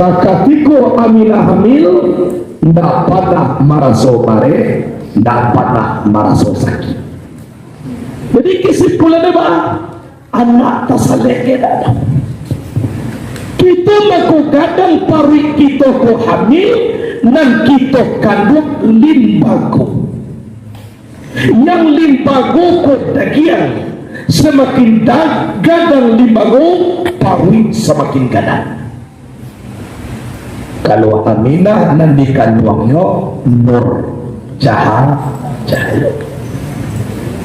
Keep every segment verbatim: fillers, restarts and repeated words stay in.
Sakatiko Aminah hamil, ndak panah maraso bareh, ndak panah maraso sakik. Jadi, kesimpulannyo baa? Anak tasalek dak ado. Kito mako gadang paruik kito ko hamil, nan kito kanduang limbago. Yang limbago ko dagiang, samakin da-, gadang limbago, paruik samakin gadang. Kalau Aminah nan dikanduangnyo nur, caha-, cahayo.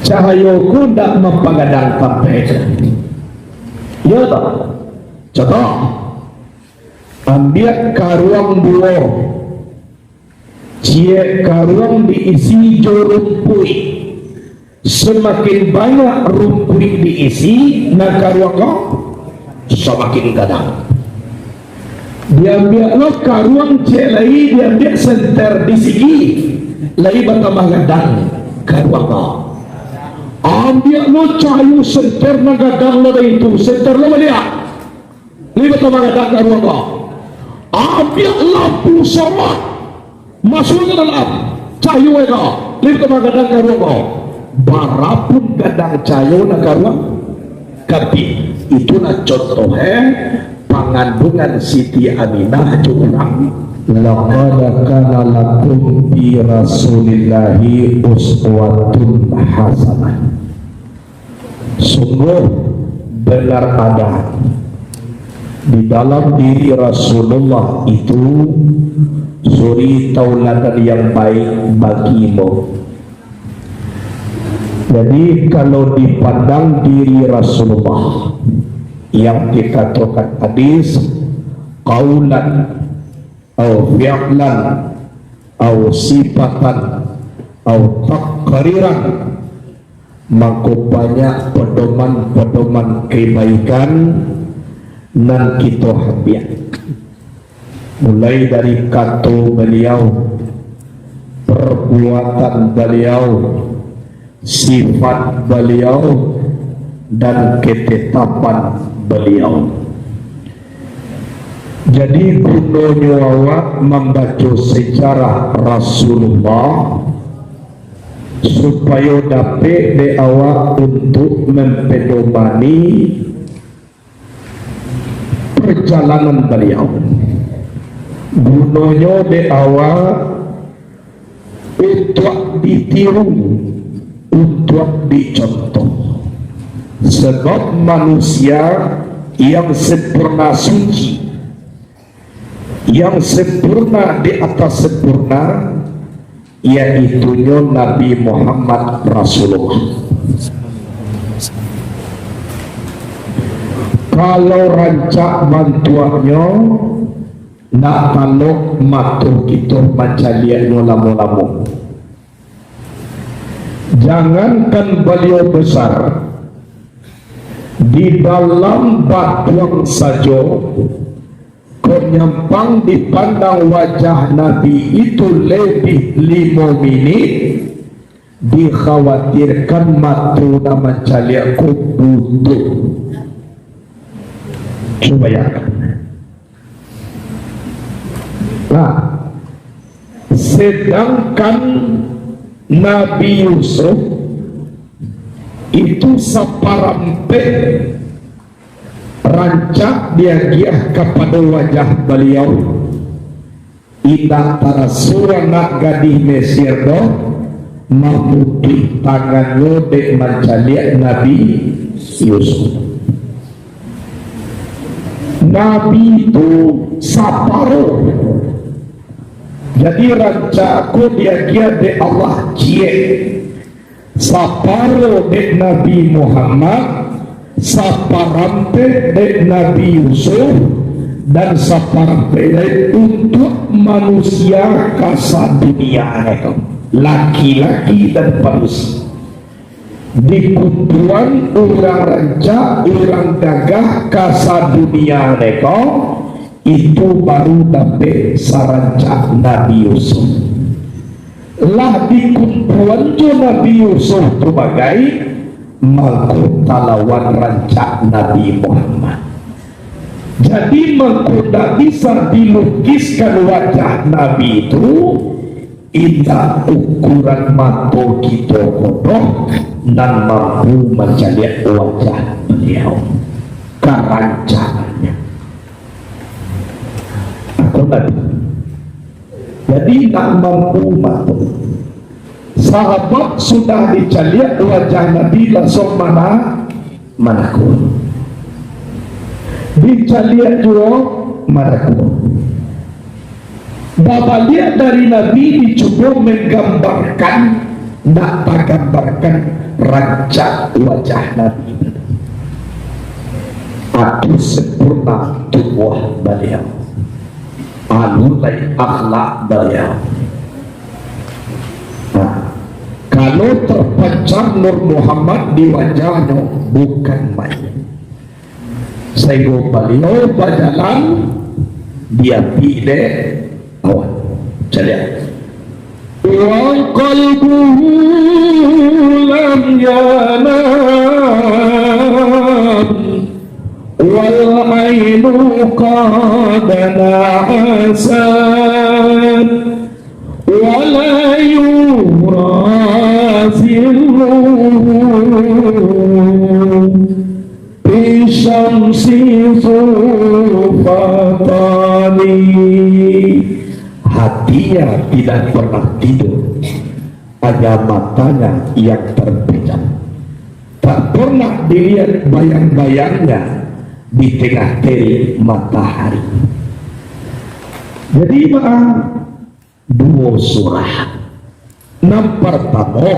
Cahayo ko ndak mampagadang tampek. Iyo toh? Contoh, ambiak karuang duo. Ciek karuang diisi jo rumpuik. Samakin banyak rumpuik diisi, nan karuang ko samakin gadang. Diambiak lo karuang ciek lai, diambiak senter di sigi, lai batambah gadang karuang ko. Ambiak lo cahayo senter nan gadang lo dari tu, senter lo baliak. Lai batambah gadang karuang ko. Ambiak lampu sorot, masuak ka dalam, cahayo ka, lai batambah gadang karuang ko. Barapun gadang cahayo nan karuang, kabik. Itulah contoh, eh, panganduangan Siti Aminah jo urang. Laqad kana lakum fi Rasulillahi uswatun hasanah. Sungguh benar ada di dalam diri Rasulullah itu suri tauladan yang baik bagimu. Jadi, kalau dipandang diri Rasulullah yang dikatokan hadis, qaulan, au fi'lan, au sifatan, au taqriran, mako banyak pedoman-pedoman kebaikan nan kito ambiak. Mulai dari kato baliau, perbuatan baliau, sifat baliau, dan ketetapan baliau. Jadi, gunonyo awak mambaco sejarah Rasulullah, supayo dapek dek awak untuak mempedomani perjalanan baliau. Gunonyo dek awak untuak ditiru, untuak dicontoh. Sebab manusia yang sempurna suci, yang sempurna di atas sempurna, yaitunyo Nabi Muhammad Rasulullah. Kalau rancak bantuaknyo, ndak talok mato kito mancaliaknyo lamo-lamo. Jangankan baliau besar, di dalam batuang sajo, kok nyampang dipandang wajah Nabi itu lebih limo minik, dikhawatirkan mato nan mancaliak ko butuh. Cubo bayangkan. Nah, sedangkan Nabi Yusuf itu saparampek rancak diagiah kapado wajah baliau. Indak taraso anak gadih Mesir doh mamutuih tangannyo dek mancaliak Nabi Yusuf. Nabi tu saparo. Jadi, rancak ko diagiah dek Allah ciek. Saparo dek Nabi Muhammad, saparampek dek Nabi Yusuf, dan saparampek lai untuak manusia ka sadunia ko, laki-laki dan padusi. Dikumpuan urang rancak, urang gagah ka sadunia ko, itu baru dapek sarancak Nabi Yusuf. Lah dikumpuan jo Nabi Yusuf tu bagai, mako talawan rancak Nabi Muhammad. Jadi, mangko ndak bisa dilukiskan wajah Nabi tu, indak ukuran mato kito ko doh nan mampu mancaliak wajah Baliau, karancangannya. Aku tadi. Jadi, indak mampu mato. Sahabat sudah dicaliak wajah Nabi, langsung mana, manakua. Dicaliak juo, manakua. Babaliak dari Nabi, dicubo manggambarkan, nak tagambarkan rancak wajah Nabi. Ado sempurna tubuah Baliau, alun lai akhlak Baliau. Nah, kalau terpancar Nur Muhammad di wajahnyo, bukan main. Sahinggo Baliau bajalan diapi dek awan. Caliak. Wa qalbuhu lam yanam, wal ainu qad na'asat, wa la yura sirruhu fi syamsi zulfatani. Hatinya tidak pernah tidur, hanya matanya yang terpejam. Tak pernah dilihat bayang-bayangnya di tengah terik matahari. Jadi, baa, duo surah. Nan partamo,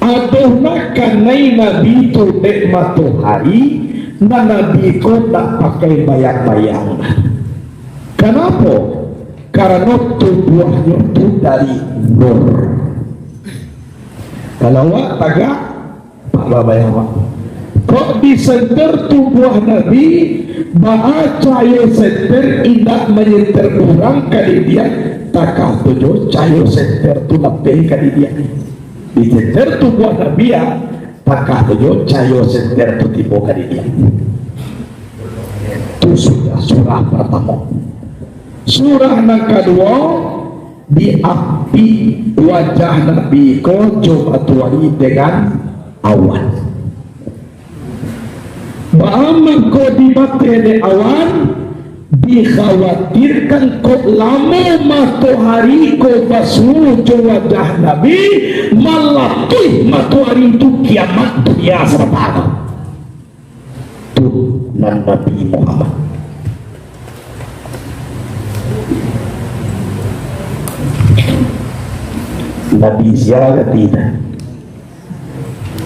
adoh nan kanai Nabi tu dek matohari, nan Nabi ko ndak pakai bayang-bayang. Kanapo? Karano tubuahnyo tu dari nur. Kalau awak tagak, Pak, babayang, Pak. Kok disenter tubuah Nabi, baa cahayo senter indak manyenter urang ka didiak, takah tu juo cahayo senter tu lapeh ka didiak. Disenter tubuah Nabi, ya, takah tu juo cahayo senter tu tibo ka didiak. Tu sudah surah partamo. Surah nan kaduo, diapi wajah Nabi ko jo matohari dengan awan. Baa mangko dimateh dek awan? Dikhawatirkan kok lamo matohari ko basuo jo wajah Nabi, malatuih matohari tu kiamat dunia sabanta. Tu nan Nabi Muhammad. Nabi sia kati?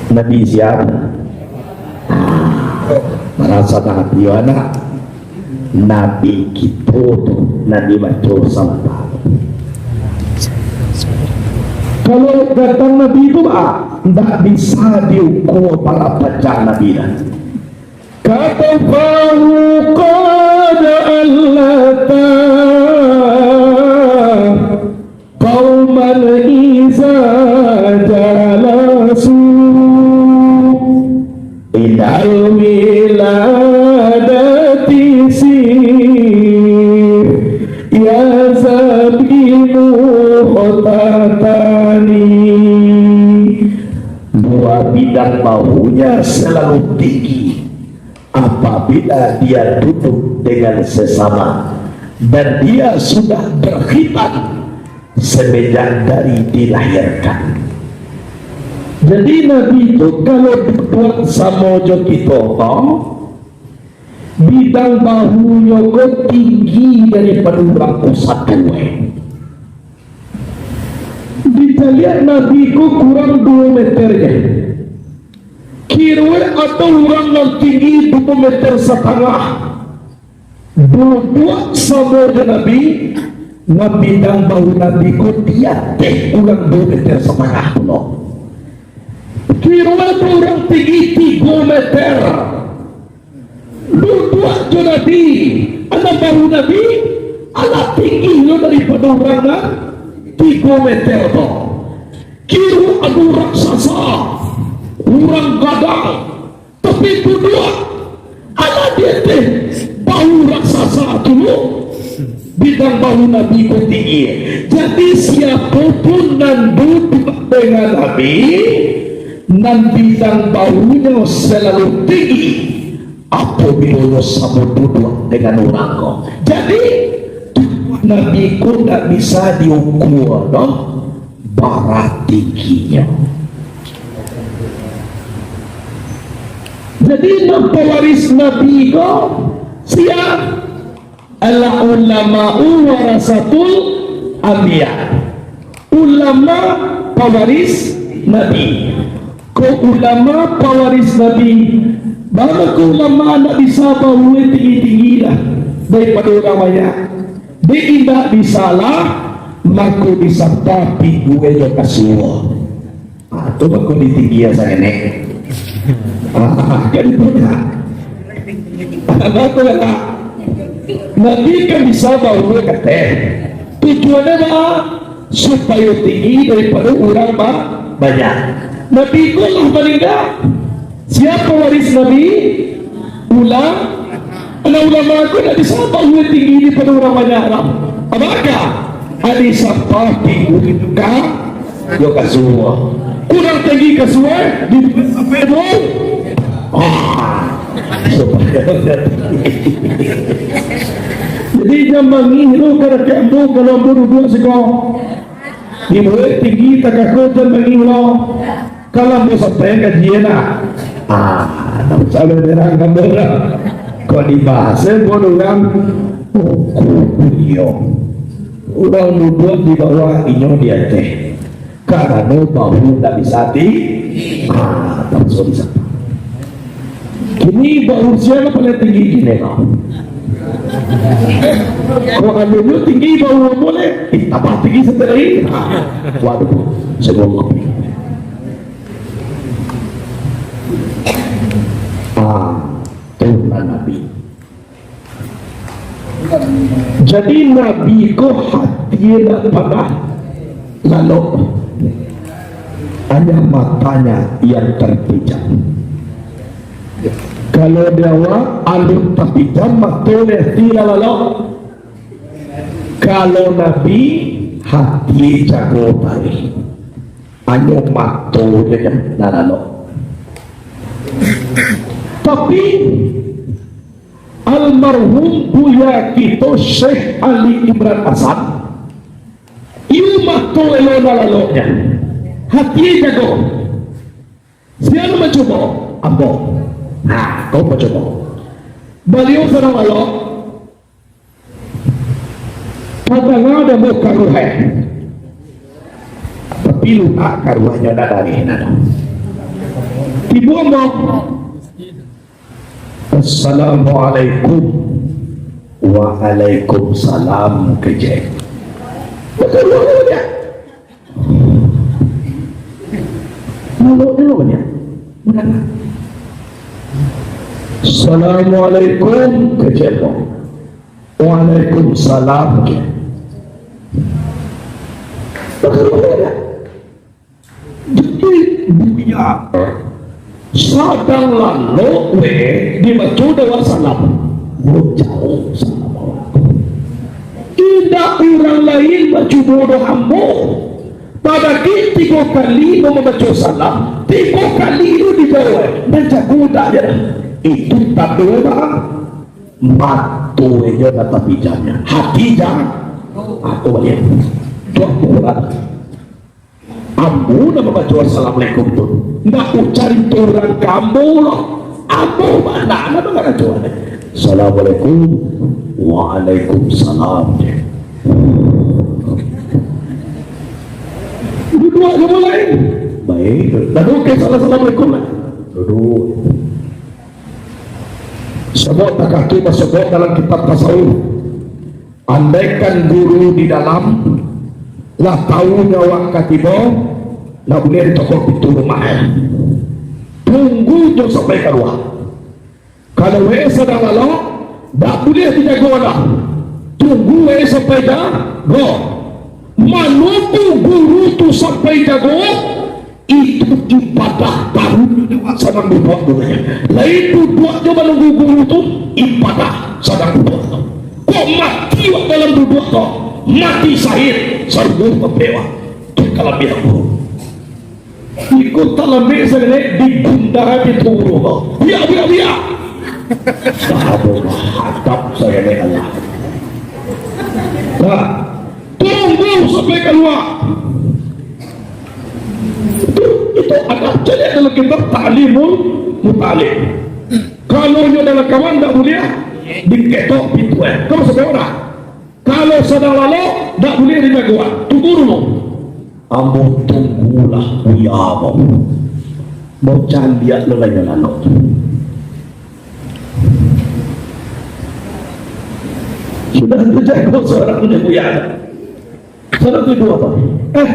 Nabi sia? Ah, marasa Nabi anak. Nabi kito tu, Nabi baco sampah. Kalau datang Nabi tu, ah, ndak bisa diukua bara panjang Nabi dah. Katafahu qad allata qauman iza jalasu ilal wiladati sir ya zabimu khotatani. Dua bidang bahunya selalu tinggi apabila dia duduk dengan sesama, dan dia sudah berkhitan semenjak dari dilahirkan. Jadi, Nabi tu kalau duduak samo jo kito ko, bidang bahunyo ko tinggi daripado urang ko satu, eh. Dicaliak Nabi ko kurang duo meter je. Kiro ado urang nan tinggi duo meter satangah. Duduak samo jo Nabi, nan bidang bahu Nabi ko di ateh urang duo meter satangah pulo. Kiro ado urang tinggi tigo meter. Duduak jo Nabi, alah bahu Nabi, alah tinggi lo daripado urang nan tigo meter tu. Kiro ado raksasa, urang gadang, tapi duduak Alah di ateh bahu raksasa tu, bidang bahu Nabi ko tinggi. Jadi, siapo pun nan duduak dengan Nabi, nan bidang bahunyo salalu tinggi, apabilo nyo samo duduak dengan urang ko. Jadi, tubuah Nabi ko ndak bisa diukua doh bara tingginyo. Jadi, nan pawaris Nabi ko sia? Al-ulama'u warasatul anbiya. Ulama pawaris Nabi. Ko ulama pawaris Nabi, baa mangko ulama ndak bisa babuek tinggi-tinggi lah daripado urang banyak? Dek indak bisa lah, mako disapa pingguangnyo ka surau. Ah, tu mako ditinggi asa kenek. Ah, kan itu dah. Anak tu lah. Nabi kan bisa babuek kateh. Tujuannyo baa? Supayo tinggi daripado urang ba-, banyak. Nabi ko lah maningga. Sia pawaris Nabi? Ula-, anak ulama ko ndak bisa babuek tinggi daripado urang banyak lah. Apakah? Ado sapa tinggi ka, yo ka surau. Kurang tinggi ka surau, di sampai tu. Ah, supayo. Jadi, jan mangih lo ka dakek ambo, kalau ambo duduak siko. Dibuek tinggi takako, jan mangih lo. Kalau ambo sampai kaji nak. Ah, nak salah derang ambo dah. Kok dibahas, eh, buat urang. Oh, kuyo. Urang duduak di bawah, inyo di ateh. Karano bahu ndak bisa di-, ah, tak bisa disapa. Kini bahu sia lah paling tinggi kini, no. Kok alun tinggi bahu ambo leh, eh, tambah tinggi satu lagi. Ah, waduh, sebelum ngopi. Ah, tu lah Nabi. Jadi, Nabi ko hati ndak panah lalok, hanya matanya yang terpejam. Kalau di awak alun tapijam mato, hati lah lalok. Kalau Nabi, hati jago taruih, hanyo mato je nan lalok. Tapi, almarhum Buya kito Syekh Ali Imran Hasan, iyo mato elok nan laloknyo, hati jago. Sia nan mancubo? Ambo. Nah, ko mancubo. Baliau sadang lalok, tadanga dek ambo karuah, tapi lunak karuahnyo, ndak dareh nado. Tibo ambo, "Assalamualaikum." "Waalaikumsalam," kecek. Betul, betul, ya. Lalu, lalu, ya. Benar. "Assalamualaikum," kecek. "Waalaikumsalam," kecek. Betul, betul, ya. Jadi, Buya sadang lalok we, dibaco dek awak salam. Jauah salam awak. Indak urang lain mancubo doh, ambo. Padahal tigo kali ambo mambaco salam, tigo kali tu dijawab, manjago dak je. Itu tando baa? Mato inyo nan tapijamnyo. Hati jan. Aku baliak. Tuan Tuhan. Ambo nan mambaco assalamualaikum tu, ndak usah carito urang ka ambo lah. Ambo bana nan mangarajo. "Assalamualaikum." "Waalaikumsalam." Duduak ka mulai. Baik. Lalu ke salam assalamualaikum lah. Duduak. Sabab takah tu basobok dalam kitab tasawuf. Andaikan guru di dalam lah tahu nyo awak ka tibo, ndak buliah ditokok pintu rumah, eh. Tunggu jo sampai kalua. Kalau we sadang lalok, ndak buliah dijago dah. Tunggu we sampai jago. Manunggu guru tu sampai jago, itu ibadah baru. Sadang duduak tu, lai duduak jo manunggu guru tu, ibadah sadang duduak tu. Kok mati wak dalam duduak tu, mati syahid, sarugo tampek wak. Tu kalabiahan guru. Iko talambek sagalo digundang pintu guru tu. Biak, biak, biak. Dah ado hadap sagalo Allah. Nah, tunggu sampai kalua. Itu, itu adab. Caliak dalam kitab Ta'limul Muta'allim. Kalau nyo dalam kawan, ndak buliah diketok pintu, eh. Kamu sadang lalok, ndak buliah dijagoan. Tunggu dulu. Ambo tunggulah buya ambo. Mau caliak lo lai lalok. Sudah tu jago surang tu buya. Surang tu duo tu. Eh,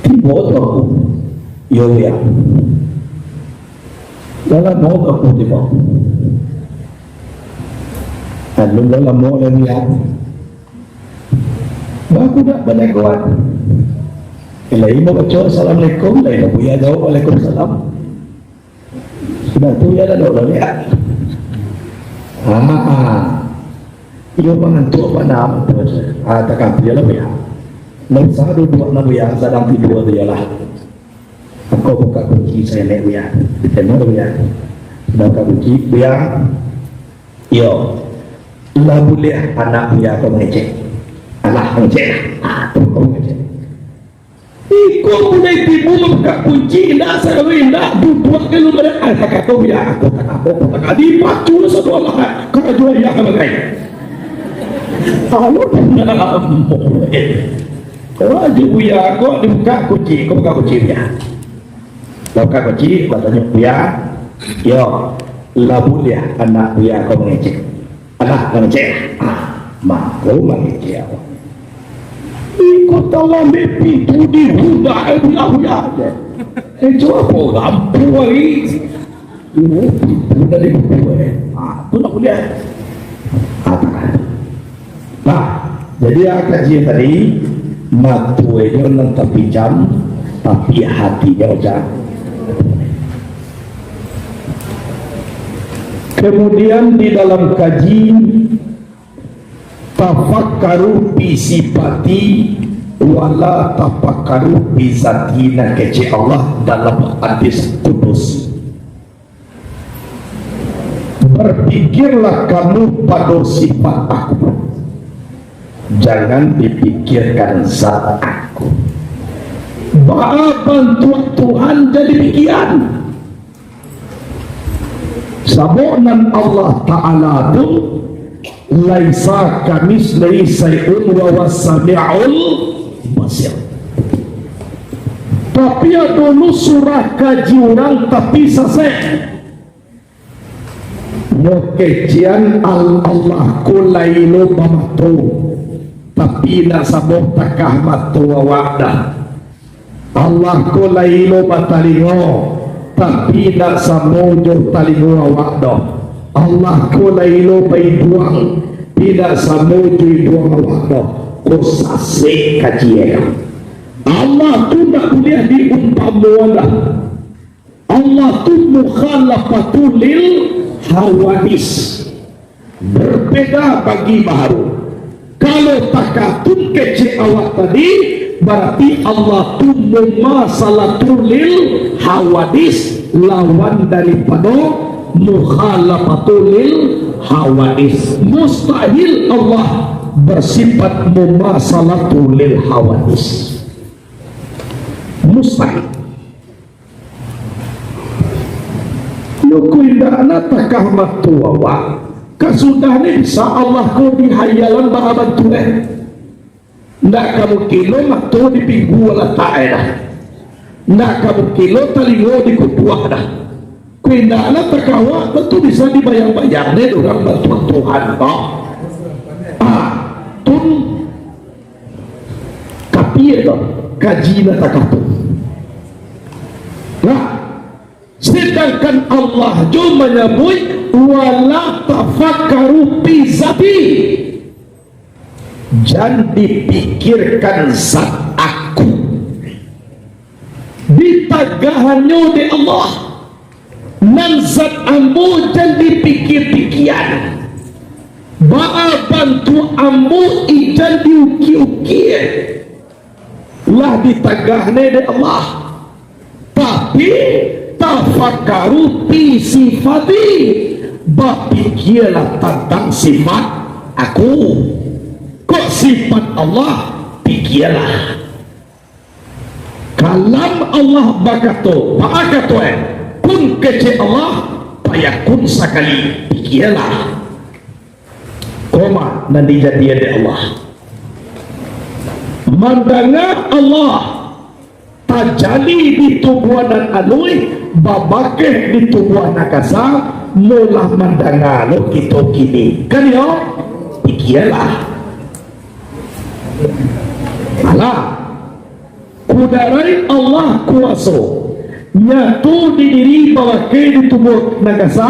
tibo tu aku. Yo, yo. Dalam mau aku tibo. Anu dalam mau lagi ya. Baku dak banyak kuat. Lai mau baca assalamualaikum, lai mau buya jawab waalaikumsalam. Sudah tu ya dah dulu ya. Ah, iyo mangantuak panam tu. Ah, takam tu lah buya. Ndak usah duduak nak buya, sadang tidur tu je lah. Aku buka kunci saya naik buya. Tengok buya. Sudah buka kunci, buya. Iyo. Lah buliah anak buya ko mangecek? Alah, mangecek lah. Ah, tu ko mangecek. Iko mulai tibo mambuka kunci, indak sakali indak, duduak ka luar, ah, tak kato buya, aku tak kato, aku tak kato, dipacu lah satu Allah, karajo ayah bagai. Alah, karajo buya, ko dibuka kunci, ko buka kunci buya. Lah buka kunci, batanyo buya, yo, lah buliah anak buya ko mangecek? Alah, mangecek. Ah, mako mangecek awak. Iko talambek pintu dibuka, eh, buya-buya je. Eh, cubo apo, lampu hari. Oh, pintu dah dibuka, eh. Ah, tu ndak buliah. Ah, tak ada. Nah, jadi, ah, kaji tadi, mato inyo nan tapinjam, tapi hatinyo jan. Kemudian di dalam kaji, tafakkaru fi sifati wala tafakkaru fi zati, nan kecek Allah dalam hadis kudusi. Berpikirlah kamu pada sifat Aku. Jangan dipikirkan zat Aku. Baa bantuak Tuhan jadi pikian? Sabab nan Allah Ta'ala tu, "Laisa kamitslihi syai'un wa huwas sami'ul basir." Tapi ado lu surah kaji urang, tapi sasek. Nyo kecekan Al-, Allah ko lai lo bamato, tapi indak samo takah mato awak doh. Allah ko lai lo batalingo, tapi indak samo jo talingo awak doh. Allah ko lai lo baiduang, indak samo jo iduang awak doh. Ko sasek kaji e. Allah tu indak buliah diumpamoan doh. Allah tu mukhalafatul lil hawadis. Berbeda bagi baharu. Kalau takatun kecek awak tadi, berarti Allah tu mumasalatul lil hawadis, lawan daripada mukhalafatul lil hawadis. Mustahil Allah bersifat mumasalatul lil hawadis. Mustahil. Nyo ko indak na takah mato awak. Kasudah ni bisa Allah ko di hayalan baa bantuak e. Ndak ka mungkin lo mato di pinggua latak e doh. Ndak ka mungkin lo talingo di kutuak doh. Ko indak na takah awak, tantu bisa dibayang-bayang dek urang bantuak Tuhan ko. Ah, tun Kapie tu, kaji nan takah tu. Nah, sedangkan Allah jo manyabuik, "Wala tafakkaru fi zati." Jan dipikirkan zat Aku. Di Ditagahannyo dek Allah. Nan zat ambo jan dipikia-pikia. Baa bantuak ambo ijan diukia-ukia. Lah ditagah ne dek Allah. Tapi, tafakkaru fi sifati, bapikialah tantang sifat Aku. Kok sifat Allah? Pikialah. Kalam Allah bakato, baa kato eh? Kun kecek Allah, fayakun sakali. Pikialah. Koma nan dijadian dek Allah. Mandanga Allah tajali di tubuah nan aluih, babakeh di tubuah nan kasa, molah mandanga lo kito kini. Kan yo? Pikialah. Alah. Kudarai Allah kuaso, nyato di diri babakeh di tubuah nan kasa,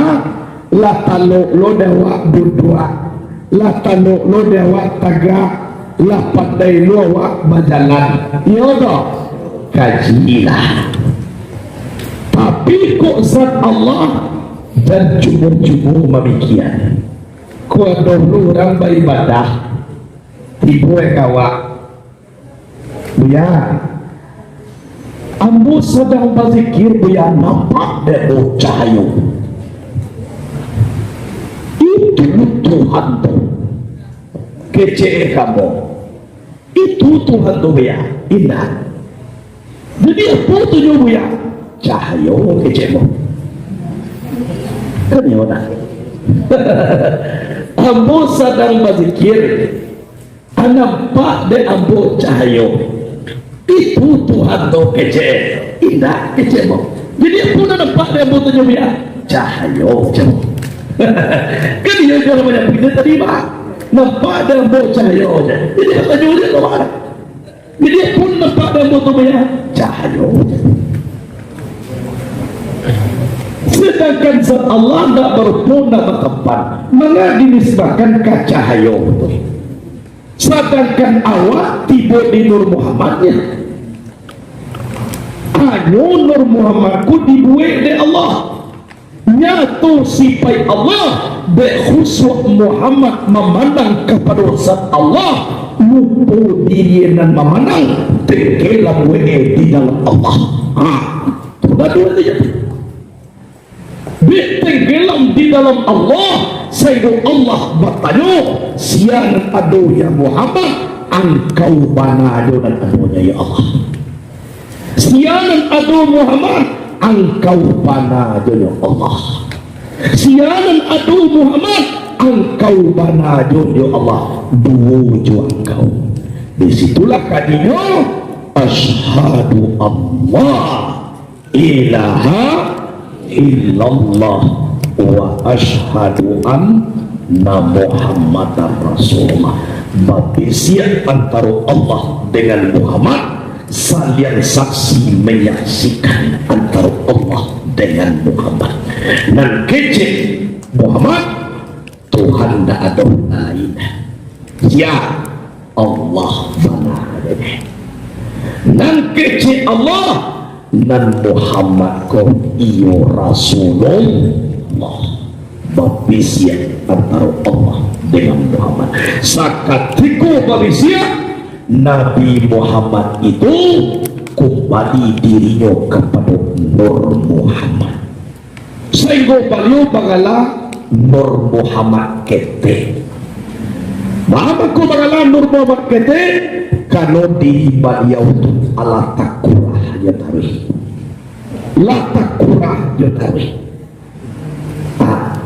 lah talok lo dek awak duduak, lah talok lo dek awak tagak, lah pandai lo awak bajalan. Iyo doh? Kajilah. Tapi kok zat Allah, jan cubo-cubo mamikia. Kok ado lo urang baibadah, tibo ka awak, Buya, ambo sadang bazikir, Buya, nampak dek ambo cahayo. Itu Tuhan tu. Kecek ambo. Itu Tuhan tu, Buya. Indak. Jadi, apo tu nyo, Buya? Cahayo, kecek ambo. Kan iyo nah. Ambo sadang bazikir. Nampak dek ambo cahayo. Itu Tuhan tu kecek. Indak, kecek ambo. Jadi, apo nan nampak dek ambo tu nyo, Buya? Cahayo, kecek ambo. Kan iyo juo banyak pindah tadi, Pak. Nampak dek ambo cahayo. Jadi, katonyo dia tu, Pak. Jadi, apo nan nampak dek ambo tu, Buya? Cahayo. Sedangkan zat Allah ndak barupo, ndak batampan. Manga dinisbahkan ka cahayo tu? Sadangkan awak tibo di Nur Muhammad, nyo. Hanyo Nur Muhammad ko dibuek dek Allah. Nyato sipaik Allah, dek khusyuk Muhammad mamandang kapado zat Allah, lupo diri nan mamandang, tenggelam we di dalam Allah. Ha, tu batua sajo. Dek tenggelam di dalam Allah, sainggo Allah batanyo, "Sia nan ado, ya Muhammad?" "Angkau bana jo nan adonyo, ya Allah." "Sia nan ado, Muhammad?" "Angkau bana jo, ya Allah." "Sia nan ado, Muhammad?" "Angkau bana jo, ya Allah. Duo jo angkau." Di situlah kadinyo, "Asyhadu Allah ilaha illallah wa asyhadu anna Muhammadar Rasulullah." Babisiak antaro Allah dengan Muhammad, saliang saksi manyaksikan antaro Allah dengan Muhammad. Nan kecek Muhammad, Tuhan ndak ado lain. Sia? Allah bana. Nan kecek Allah, nan Muhammad ko iyo Rasulullah. Babisiak antaro Allah dengan Muhammad. Sakatiko babisiak, Nabi Muhammad itu kumbali dirinyo kapado Nur Muhammad. Sainggo baliau bagala Nur Muhammad Ketek. Baa mangko bagala Nur Muhammad Ketek? Karano diri baliau tu alah takurah jo taruih. Lah takurah jo taruih. Ha.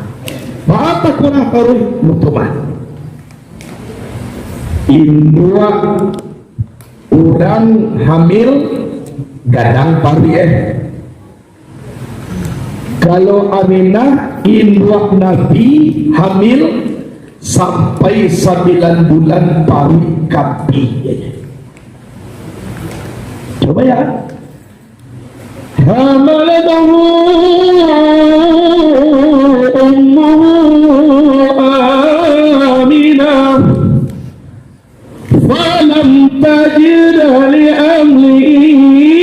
Baa takurah taruih? Mutuman. Induak urang hamil gadang paruik, eh. Kalau Aminah, induak Nabi, hamil sampai sambilan bulan, paruik kampih. Coba ya. Hamalathu ummuhu Aminah. Falam tajid li amlihi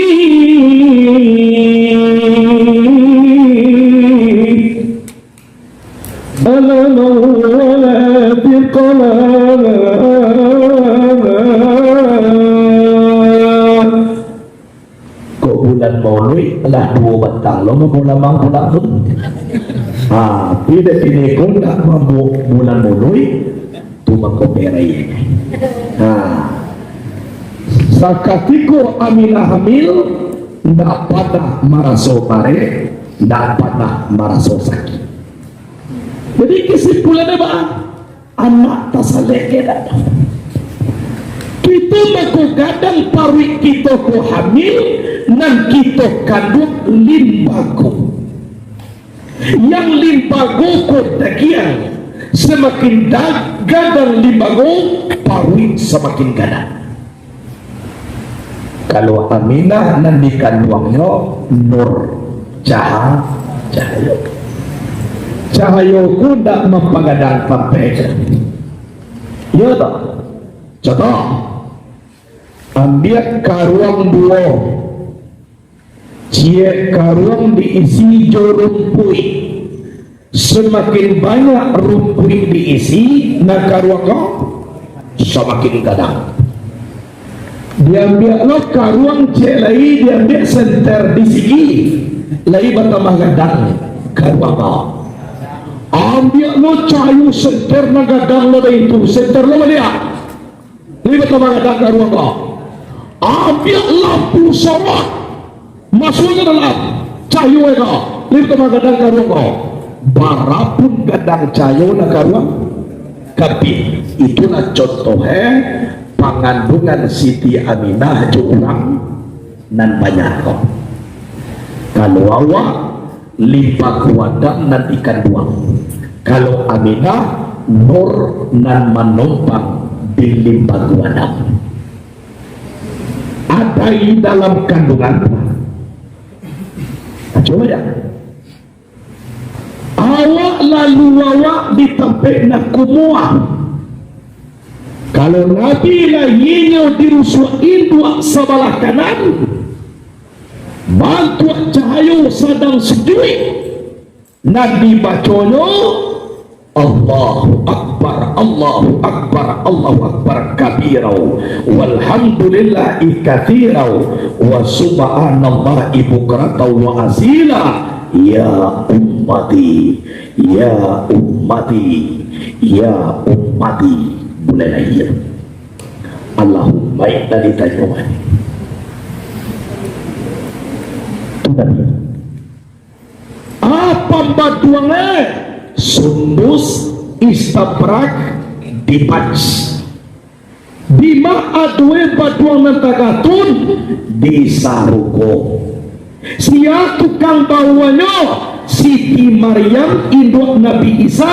Kok bulan Mauluik lah duo batang lo, mamulamang pulang tu. Ha, tapi dek kini ko ndak mambuek bulan Mauluik, tu mangko perai. Ha. Sakatiko Aminah hamil, ndak panah maraso barek, ndak panah maraso sakik. Jadi, kesimpulannyo, ba, anak tasalek ke dak? Kito mangko gadang paruik kito ko hamil, nan kito kanduang limbago. Yang limbago ko dagiang, samakin da-, gadang limbago, paruik samakin gadang. Kalau Aminah nan dikanduangnyo nur, caha-, cahayo. Cahayo ko ndak mampagadang tampek. Iyo tak? Contoh, ambiak karuang duo. Ciek karuang diisi jo rumpuik. Samakin banyak rumpuik diisi, nan karuang ko samakin gadang. Diambiak lo karuang ciek lai, diambiak senter di sigi, lai batambah gadang karuang ko. Ambiak lo cahayo senter nan gadang lo dari tu, senter lo baliak. Lai batambah gadang karuang ko. Ambiak lampu sorot, masuakkan dalam cahayo ko, lai batambah gadang karuang ko. Barapun gadang cahayo nan karuang, kabin. Itulah contoh, eh, panganduangan Siti Aminah jo urang nan banyak ko. Kalau awak, limbago Adam nan dikanduang. Kalau Aminah, nur nan manompang di limbago Adam. Adai dalam kanduangan. Cubo ya. Awak lalu awak di tampek nan kumuah. Kalau Nabi lahianyo di rusuak induak sabalah kanan, bantuak cahayo sadang sujuik, nan dibaconyo, "Allahu Akbar, Allahu Akbar, Allahu Akbar kabira, walhamdulillahi katsira, wa subhanallahi bukratan wa asila." Ya ummati, ya ummati, ya ummati. Bulan lahia. Allahumma inna ditanyo. Tu tadi. Apa baduang, eh? Sundus, istabrak, dibaj. Dima adoe baduang nan tagatun? Di sarugo. Sia tukang bawuanyo? Siti Maryam, induak Nabi Isa,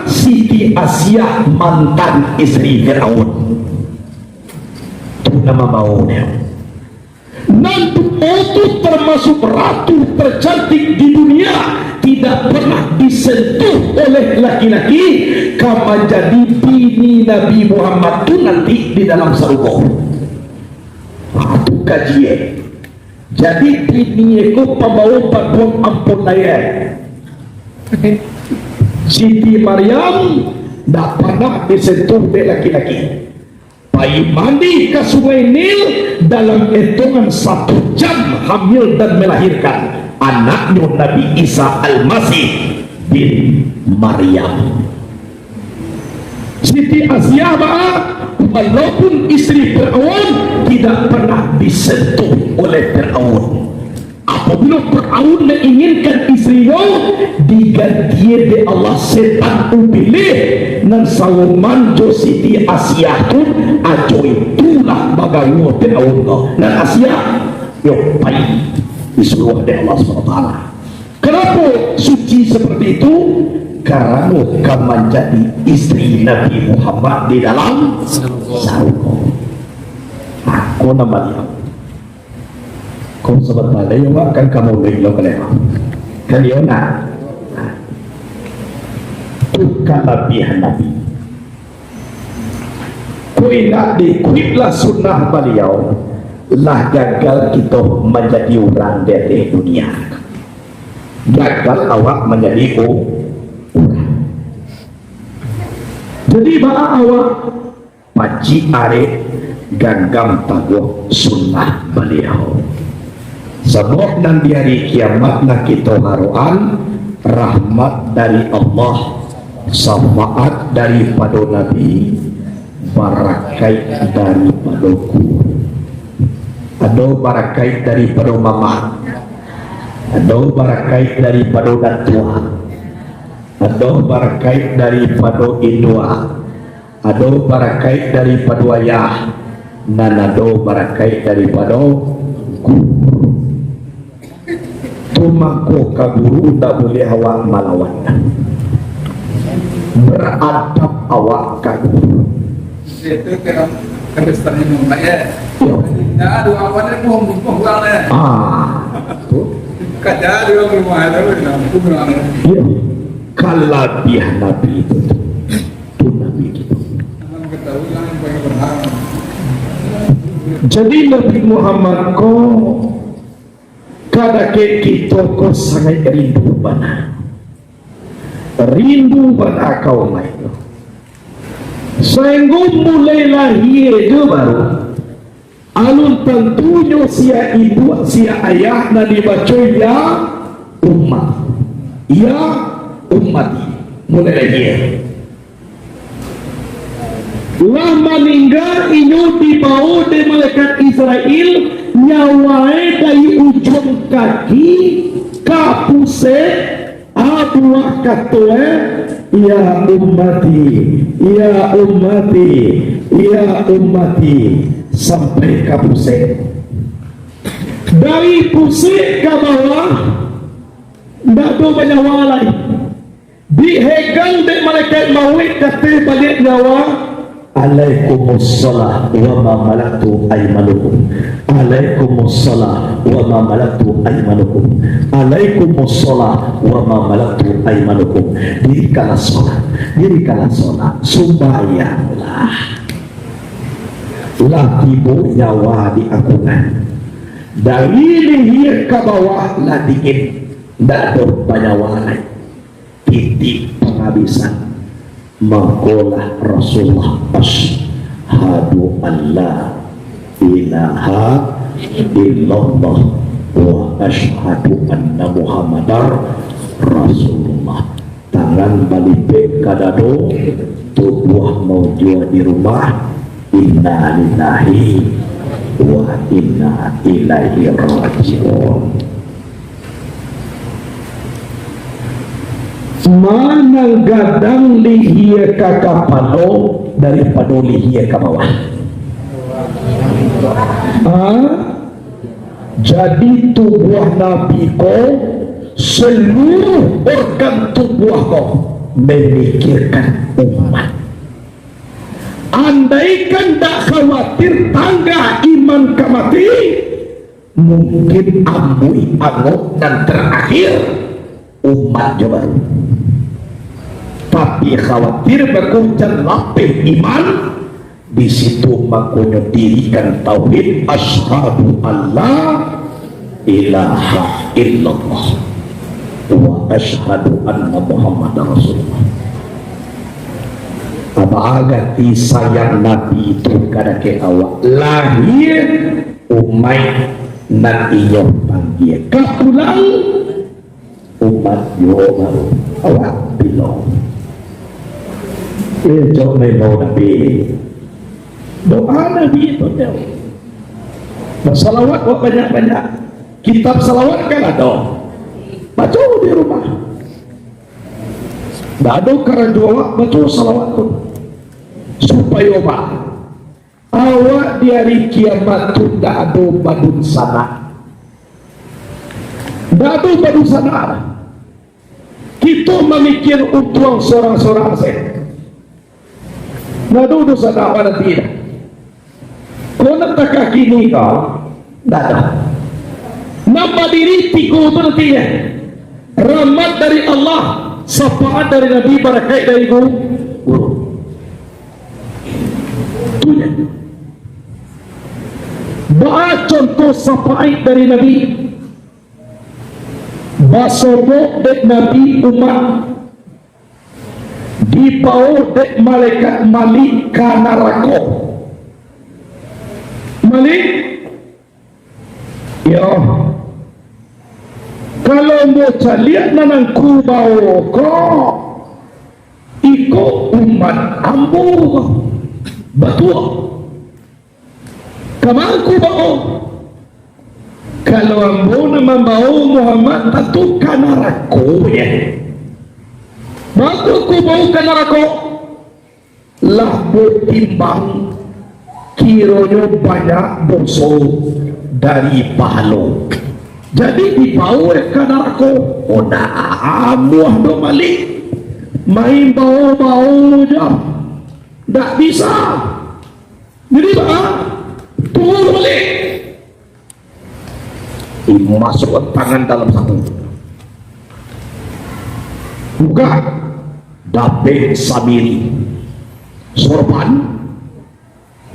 Siti Asiah, mantan istri Firaun. Tu nan mambaonyo. Nan duo tu tamasuak ratu tercantik di dunia, tidak pernah disentuh oleh laki-laki, ka manjadi bini Nabi Muhammad tu nanti di dalam sarugo. Ah, tu kaji, eh. Jadi, bini ko pambawo baduang ampun layar. Siti Maryam ndak pernah disentuh dek laki-laki. Pai mandi ka Sungai Nil, dalam etongan satu jam hamil dan melahirkan anaknyo Nabi Isa Al-Masih bin Maryam. Siti Asiah baa, walaupun istri Firaun, tidak pernah disentuh oleh Firaun. Apabila Firaun menginginkan istrinyo, diganti dek Allah setan ubilih nan saroman jo Siti Asiah tu, ajo itulah bagawa Firaun ko. Nan Asiah, yo pai disuruah dek Allah Subhanahu Wa Taala. Kenapa suci seperti itu? Karano ka manjadi istri Nabi Muhammad di dalam sarugo. Nah, ko nan baliau. Ko sabanta lai, awak kan ka maulid lo, kaleh. Kan iyo nak? Tu kalabiahan Nabi. Ko indak diikuiklah sunnah baliau, lah gagal kito manjadi urang di ateh dunia. Gagal awak manjadi u-, urang. Jadi, baa awak pacik arek, ganggam taguah sunnah Baliau. Sabab nan di ari kiamat nan kito harokan, rahmat dari Allah, syafaat daripado Nabi, barakaik daripado guru. Ado barakaik daripado mamak, ado barakaik daripado datuak, ado barakaik daripado induak, ado barakaik daripado ayah, nan ado barakaik daripado guru. Tu mangko ka guru ndak buliah awak malawan. Beradab awak ka guru. Itu kan harus tanya Muhammad, ya. Iyo. Nah, dua apa ni, buang, buang, buang, ya. Ah, tu. Kada ada orang rumah ada, orang pulang. Iyo. Kalabiah Nabi itu tu. Tu Nabi kita. Jangan ketahui yang paling berhak. Jadi, Nabi Muhammad ko kadakek kito ko sangaik rindu bana. Rindu bana ka umaik tu. Sainggo mulai lahia jo baru, alun tantunyo sia induak, sia ayah nan dibaco, "Ya umat, ya ummati." Mulai lahia. Lah maningga inyo, dibao dek malaikat Israel nyawae dari ujuang kaki ka pusek, abuah katoe, "Ya ummati, ya ummati, ya ummati," sampai ka pusek. Dari pusek ka bawah, ndak ado banyawa lai. Dihegang dek malaikat mauik, kateh baliak nyawa, "Alaikumussalah wa ma malaktu aimanukum. Alaikumussalah wa ma malaktu aimanukum. Alaikumussalah wa ma malaktu aimanukum." Dirikanlah solat, dirikanlah solat, sumbayanglah. Lah tibo nyawa di akunan. Dari lihia ka bawah lah dingin, ndak ado banyawa lai. Titik pangabisan. Mangkolah Rasulullah, "Asyhadu an la ilaha illallah wa asyhadu anna Muhammadar Rasulullah." Tangan balipek ka dado, tubuah maujua di rumah. Inna lillahi wa inna ilaihi raji'un. Ma nan gadang lihia ka kapalo daripado lihia ka bawah? Ha? Jadi, tubuah Nabi ko, saluruh organ tubuah ko mamikirkan umat. Andaikan ndak khawatir tangga iman ka mati, mungkin ambuih angok nan tarakhir umat jo baru. Tapi khawatir bakuncang lapeh iman, di situ makonyo dirikan tauhid, "Asyhadu alla ilaha illallah wa asyhadu anna Muhammadar Rasulullah." Baa arati sayang Nabi tu kadakek awak? Lahia umaik nan inyo panggia ka pulang, umat juo baru. Awak bilo? Besok memang Nabi. Doa Nabi itu tu. Basalawat buat banyak-banyak. Kitab salawat kan ado. Baco di rumah. Ndak ado karajo awak baco salawat tu. Supayo ba-, awak di ari kiamat tu ndak ado badunsanak. Ndak ado badunsanak. Kito mamikir untuang sorang-sorang se. Ndak ado dunsanak awak nanti dah. Ko nan takah kini ko, ndak ado. Nan badiri tigo tu nanti nyo. Rahmat dari Allah, syafaat dari Nabi, barakaik dari gu-, guru. Tu nyo. Baa contoh syafaat dari Nabi? Basogok dek Nabi umat di dibao dek malaikat Malik ka narako. Malik, yo, kalau ambo caliak nan angku bao ko, iko umat ambo. Batua. Kama angku bao? Kalau ambo nan mambao Muhammad, tantu ka narako, yo. Baa kok angku bao ka narako? Lah batimbang, kironyo banyak doso dari pahalo. Jadi dibao ka narako. Oh, ndak amuah doh Malik. Main bao-bao jo. Ndak bisa. Jadi, baa? Tunggu baliak. Masuak tangan dalam saku. Buka. Dapek sabiri. Sorban.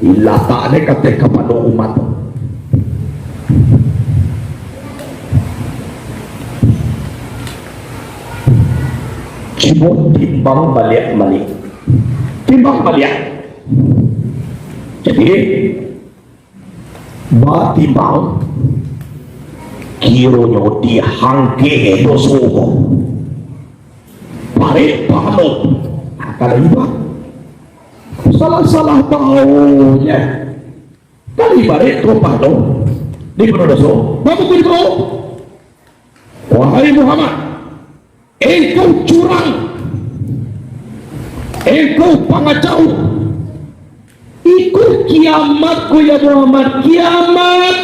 Latak dek ateh kapalo umat. Cubo timbang baliak Malik. Timbang baliak. Jadi, batimbang, kironyo dihangkeh doso ko. Parek pahalo. Nah, kalau iba, salah-salah bao je. Kalau ibarat ko pahalo, di pado doso. Baa kok dibao? Wahai Muhammad, engkau curang, engkau pangacau. Iko kiamat ko, ya Muhammad, kiamat.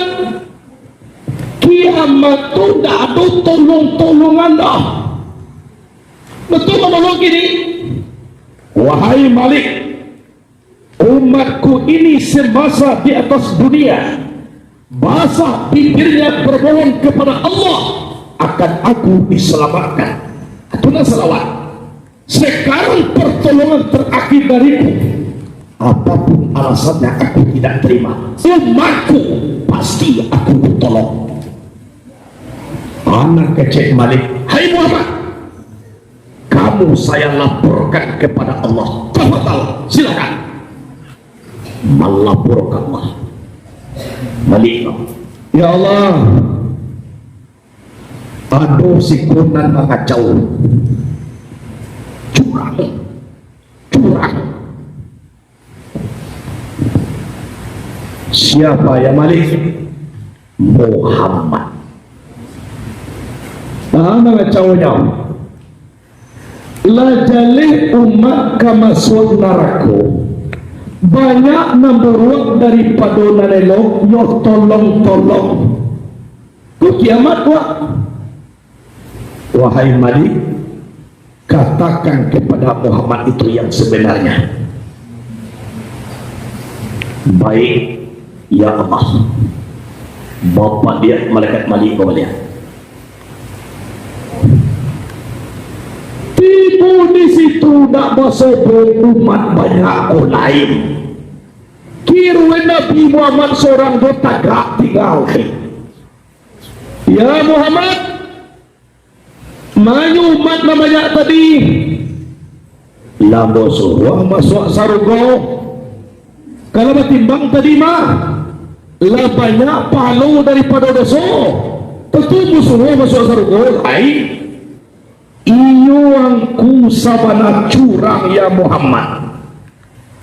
Kiamat tu ndak ado tolong-tolongan doh. Batua manolong kini? Wahai Malik, umatku ini semasa di atas dunia, basah bibirnya bermohon kepada Allah, akan aku diselamatkan. Itu nan salawat. Sekarang pertolongan terakhir dariku. Apapun alasannya, aku tidak terima. Umatku pasti aku tolong. Anak kecek Malik, "Hai Muhammad, kamu saya laporkan kepada Allah." "Tafadhal, silakan." Malaporkan Allah. Malik, "Ya Allah, ado siko nan mangacau. Curang. Curang." "Siapa, ya Malik?" "Muhammad." "Ah, mangacaunyo. Lah jaleh umat ka masuak narako. Banyak nan buruak daripado nan elok, yo tolong-tolong. Ko kiamat, Wak." "Wahai Malik, katakan kepada Muhammad itu yang sebenarnya." "Baik, ya Allah." Bapaliak malaikat Malik ko baliak. Tibo di situ, dak basobok umat banyak ko lain. Kironyo Nabi Muhammad sorang jo tagak tingga. "Ya Muhammad, manyo umat nan banyak tadi?" "Lah ambo suruah masuak sarugo. Kalau batimbang tadi mah, lah banyak pahalo daripado doso. Tantu ambo suruah masuak sarugo lai." "Iyo, angku sabana curang, ya Muhammad.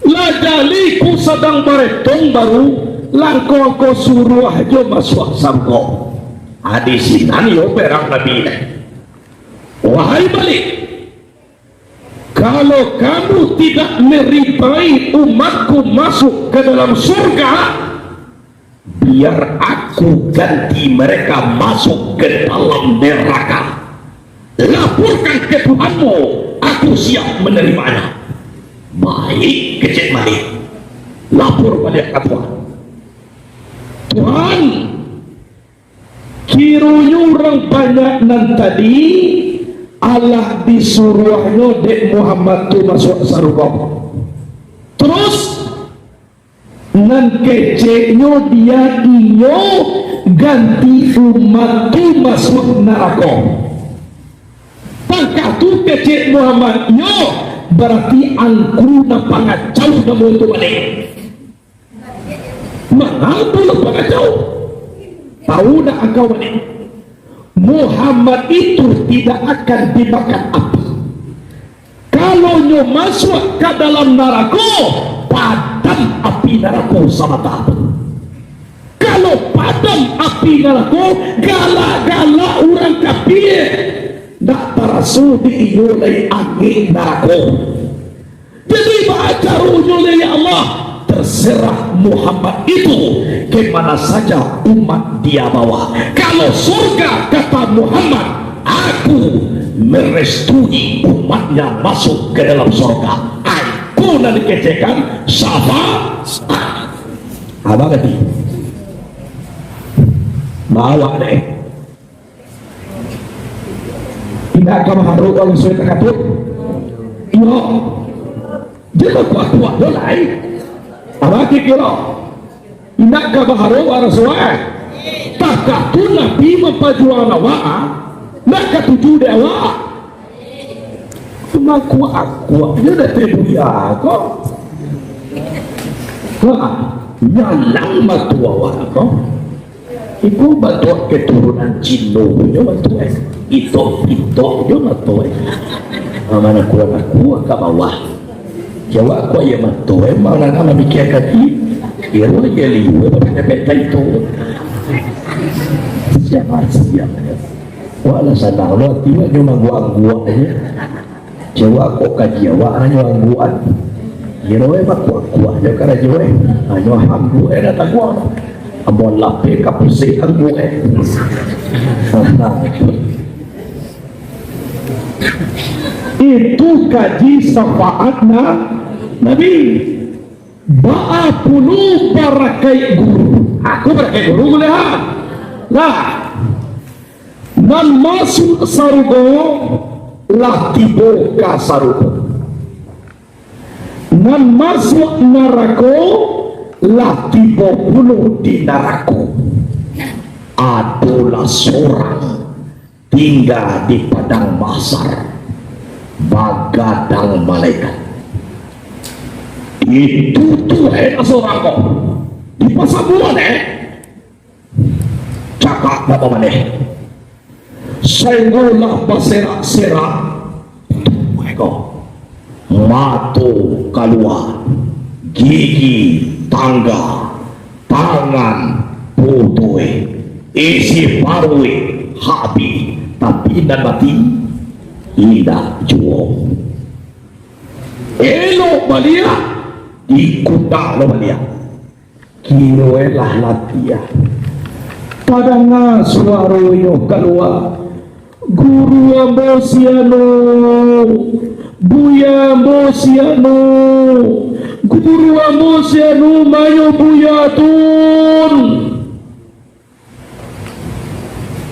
Lah jaleh ko sadang baretong baru, lah angku suruah jo masuak sarugo." Ha, di sinan iyo perang Nabi. "Wahai Malik, kalau kamu tidak meridai umatku masuk ke dalam surga, biar aku ganti mereka masuk ke dalam neraka. Laporkan ke Tuhanmu, aku siap menerimanya." "Baik," kecek Malik. Lapor baliak ka Tuhan. "Tuhan, kironyo urang banyak nan tadi, alah disuruahnyo dek Muhammad tu masuak sarugo. Terus, nan keceknyo dia inyo ganti umat tu masuak narako. Tangkah tu kecek Muhammad, iyo, Bararti angku nan pangacau namo tu baliak. Mangapa lo pangacau? Tahu ndak angkau baliak? Muhammad itu tidak akan dimakan api. Kalau nyo masuak ka dalam narako, padam api narako samata tu. Kalau padam api narako, galak-galak urang kafir, ndak taraso di inyo lai angek narako. Jadi, baa caronyo lai, ya Allah? Terserah Muhammad itu ke mana saja umat dia bawa. Kalau surga, kata Muhammad, aku merestui umatnya masuk ke dalam surga. Angku nan dikecekan, syafa-, abang ganti. Bawa deh. Indak ka baharok urang suai takatuik? Iyo. Jan bakuak-kuak doh lai. Abah kikiro. Indak ka baharok urang suai. Takatuik Nabi mampajuang awak, ah. Ndak katuju dek awak. Makuak-kuak jo dek buya ko. Ha, nyalang mato awak ko. Iko batuak keturunan Cino punyo batuak, eh. Itok-itok jo mato, eh. Ah, mana kuat-kuat ka bawah. Jawab kuat yo mato, eh. Mana nak mamikia kaki? Kiro je liu, eh, pakai peta itu. Siap, siap. Wah, lah sanang lo, ati nyo mangguak-guak aja. Jawa kok kaji awak hanyo angguan. Kiro eh bakuak-kuak jo karajo eh. Hanyo angguak eh datang guang. Amun lapeh ka pusing angguak eh. Itu kaji syafaat na-, Nabi. Baa pulo barakaik guru. Aku barakaik guru buliah ha? Lah. Nan masuak sarugo lah tibo ka sarugo. Nan masuak narako lah tibo pulo di narako. Adolah sorang tingga di padang mahsyar, bagadang malaikat. Itu tu, eh, sorang ko. Dipasabuan, eh. Cakak bapa maneh. Sainggo lah baserak-serak, tubuah ko. Mato kalua, gigi tangga, tangan putuih, isi paruik habih, tapi nan mati indak juo. Elok baliak, dikunda lo baliak. Kiro eh lah latiah. Tadanga suaro inyo kalua, "Guru ambo si anu, buya ambo si anu, guru ambo si anu, ma nyo buya tun?"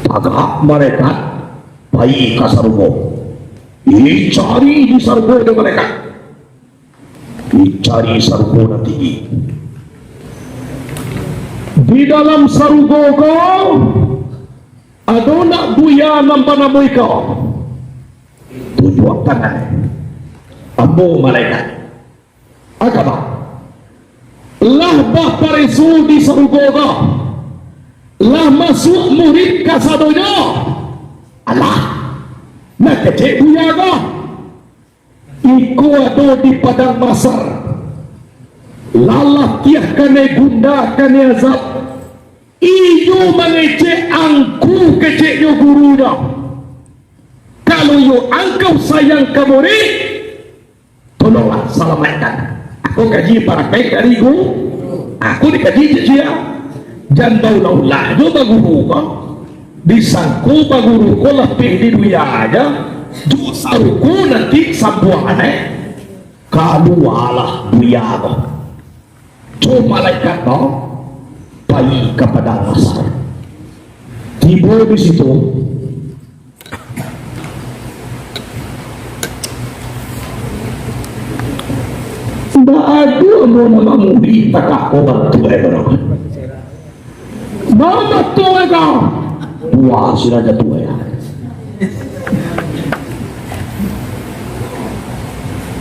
Tagak malaikat, pai ka sarugo. Dicari di sarugo dek malaikat. Dicari sarugo nan tinggi. Di dalam sarugo ko, ado ndak buya nan banamo iko? Tunjuak tangan. Ambo malaikat. Agama. Lah bapareso di sarugo ko. Lah masuak murid kasadonyo. Alah. Nan kecek buya ko. Iko ado di padang mahsyar. Lah latiah kanai gunda, kanai azab. Inyo mangecek angku, keceknyo gurunyo. Kalau iyo angkau sayang ka murid, tolonglah salamaikkan. Aku kaji parapek dari guru. Aku dikaji ciciak. Jan baulah-ulah jo baguru ko. Disangko baguru ko lapeh di dunia aja. Jo sarugo nanti sambuangan, eh. Kalualah buya ko. Jo malaikat ko pai ka padang mahsyar. Tibo di situ, ndak ado ambo nan mamuri takah ko bantu eh, bro. Mama tuai kau. Wah, sudah jatuh ya.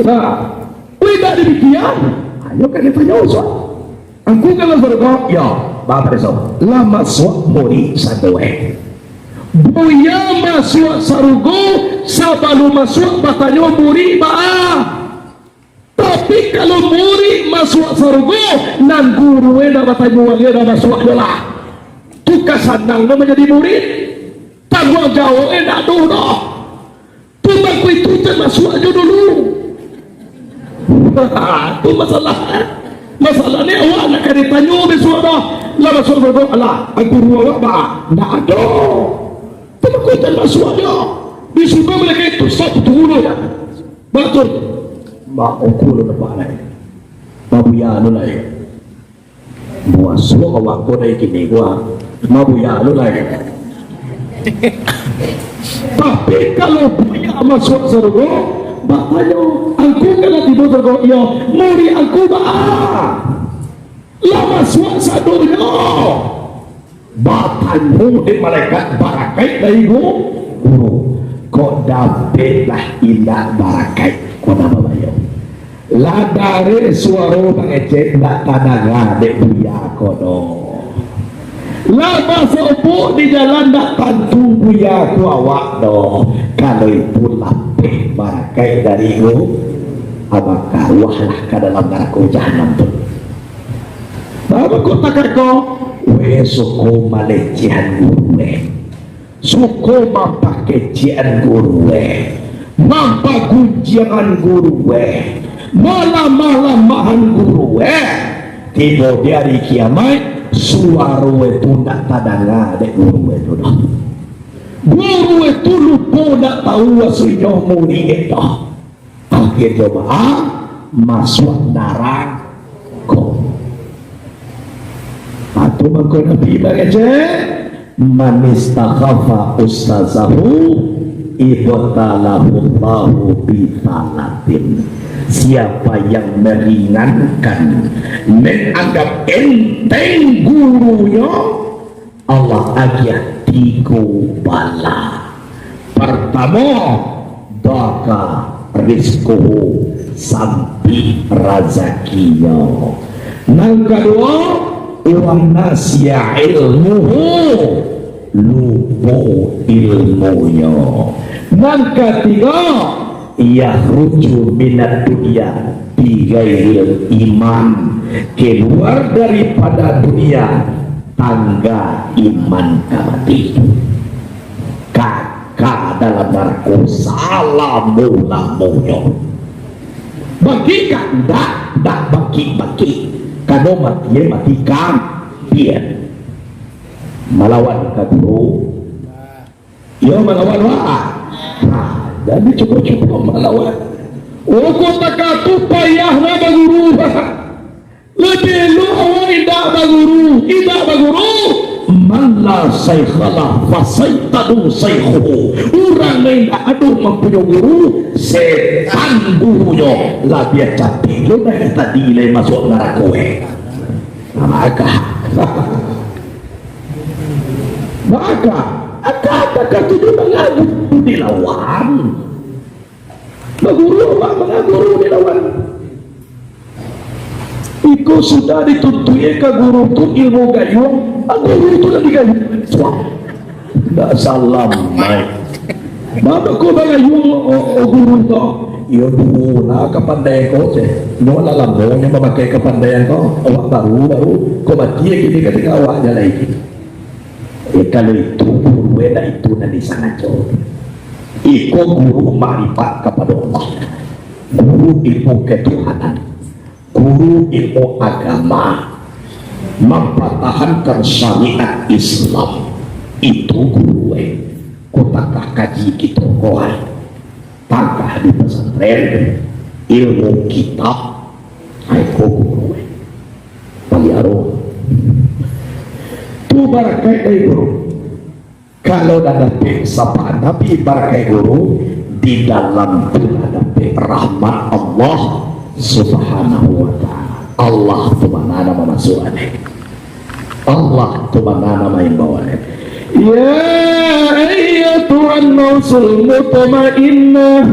Nah, kok indak demikian, ayo ka ditanyo, Ustaz. Angku ka dalam sarugo? Yo, baa pareso. Lah masuak murik sadoe. Buya masuak sarugo, sabalun masuak batanyo murik baa. Tapi kalau murik masuak sarugo, nan guru e ndak batanyo, urang e ndak masuak jo lah. Tu ka sanang nyo manjadi murik. Tangguang jawab e ndak ado doh. Tu mangko itu cek masuak jo dulu. Tu masalah. Masalah ni awak ndak ka ditanyo bisuak doh. Lah masuak sarugo, alah, guru awak baa? Ndak ado. Tu mangko itu cek masuak jo. Di situ malaikat tu, stop, tunggu dulu ya. Batua. Mak uku lu nampak lai. Mabuya lu lai. Muasuak awak ko dari kini gua. Mabuya lu lai. Tapi kalau buya masuak sarugo, batanyo, angku ka lah tibo sarugo? Iyo, murik angku baa? Lah masuak sadonyo. Batanyo dek malaikat barakaik dari gu-, guru. Kok dapek lah indak barakaik, kok ndak babayo. Lah dari suaro mangecek ndak tadanga dek buya ko doh. Lah basobok di jalan ndak tantu buya ko awak doh. Kalau itu lapeh barakaik dari gu-, abah karuahlah ka dalam narako jahanam tu. Baa mangko takah ko? Weh, suko malecehan guru, eh. Suko mampakecekan guru, eh. Mampagunjiangan guru, eh. Malamah-lamahan guru, eh. Tibo di ari kiamaik, suaro itu ndak tadanga dek guru itu doh. Guru itu lupo, ndak tau asuih nyo murid itu doh. Akhirnyo baa? Masuak narako. Atu mangko Nabi mangecek, "Man istakhafa ustazahu, ibtalahullahu bithalatin." Siapa yang meringankan, menganggap enteng gurunyo, Allah agiah tigo bala. Partamo, dhaka rizquhu, sampik razakinyo. Nan kaduo, wa nasiya ilmuhu, lupo ilmunyo. Nan katigo, yakhruju minad dunya bighairil iman, keluar daripada dunia tangga iman ka mati. Kaka dalam narako salamo-lamonyo. Bangkik ka? Ndak, ndak bangkik-bangkik. Kano mati, mati kafir. Malawan ka guru. Iyo, malawan, wah. Nah, jadi cubo-cubo malawan. Oh, kok takah tu payah lah baguru. Labiah elok awak indak baguru, indak baguru. Man la syaikhalah, fasyaitanun syaikhuhu. Urang nan indak ado mampunyoi guru, setan gurunyo. Labiah capek lo dari tadi lai masuak narako, eh. Nah, maka. Maka, kata-kata tu dia mangaguru dilawan. Baguru awak mangaguru dilawan. Iko sudah dituntuik ka guru tu ilmu gayuang, ah, guru tu lah digayuang. Suah. Ndak salam, mai. Baa ko bagayuang, oh, oh, guru tu? Iyo, duo lah kapandaian ko, ceh. Nyo lah lamo nyo mamakai kapandaian ko. Awak baru, baru. Ko mati kini ka tingga awak jan lai. Eh, kalau itu guru, eh, lah itu nan disangajo. Iko guru makrifat kapado Allah. Guru ilmu ketuhanan. Guru ilmu agama. Mampatahankan syariat Islam. Itu guru, eh. Ko takah kaji kito ko, ai. Takah di pesantren, ilmu kitab, ai ko guru, eh. Paliaro. Tu barakaik dari guru. Kalau lah dapek sapaan Nabi barakaik guru, di dalam tu lah dapek rahmat Allah Subhanahu wa Ta'ala. Allah tu ma nan mamasuakan. Allah tu ma nan maimbauan. Ya ayyatuhan nafsul mutmainnah,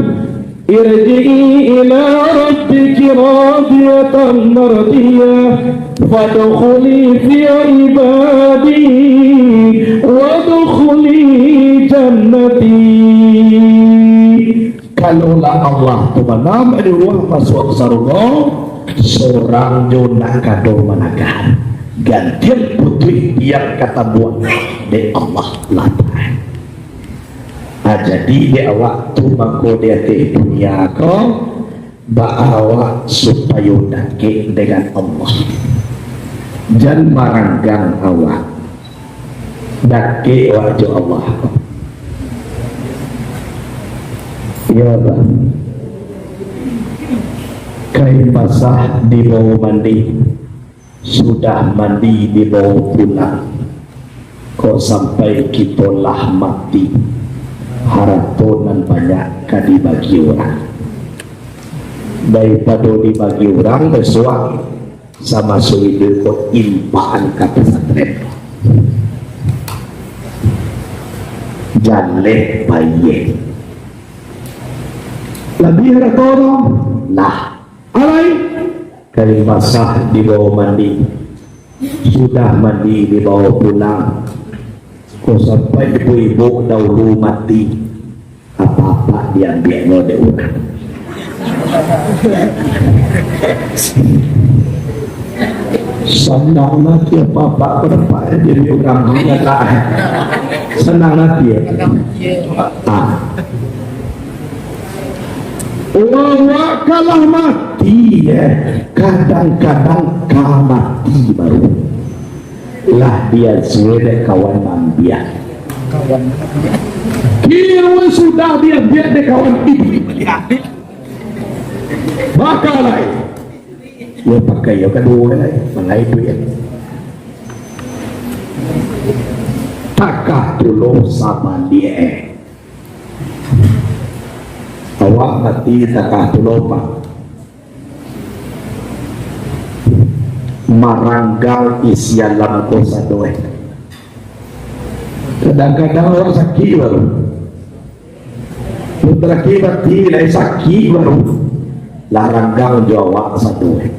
Irji'i ila rabbiki radiyatan mardiyah, fadkhuli fi ibadi, wadkhuli jannati. Kalau lah Allah tu manam, aduh, masuak sarugo, sorang jo nak kado managah. Gantian putuih tiang ka tambuak dek Allah lapeh. Ah, jadi dek awak tu mangko di ateh dunia ko, baa awak supayo dakek dengan Allah. Jan maranggang awak. Dakek awak jo Allah. Iyo, Bang. Kain basah dibawa mandi. Sudah mandi dibawa pulang. Kok sampai kito lah mati, harato nan banyak ka dibagi urang. Daripado dibagi urang, bisuak samaso iduik ko impaan ka pesantren. Jaleh payah. Labiah harato tu, nah, alai. Kain basah dibawa mandi. Sudah mandi dibawa pulang. Kok sampai ibu-ibu dahulu mati, apak-apak diambiaknyo dek urang. Sanang mati apak-apak ko dapat jadi urang, sanang mati. Ah. Awak ka lah mati, eh. Kadang-kadang ka mati baru. Lah diasuah dek kawan mambiak. Kiro sudah diambiak dek kawan ibu. Baka lai. Yo pakai yo kaduo lai. Mangai duit. Takah pulo sabaliak, eh. Awak mati takah pulo, Pak. Maranggang isi alam ko sado, eh. Kadang-kadang awak sakik baru. Mun taraki mati lai sakik baru. Lah ranggang jo awak sado, eh.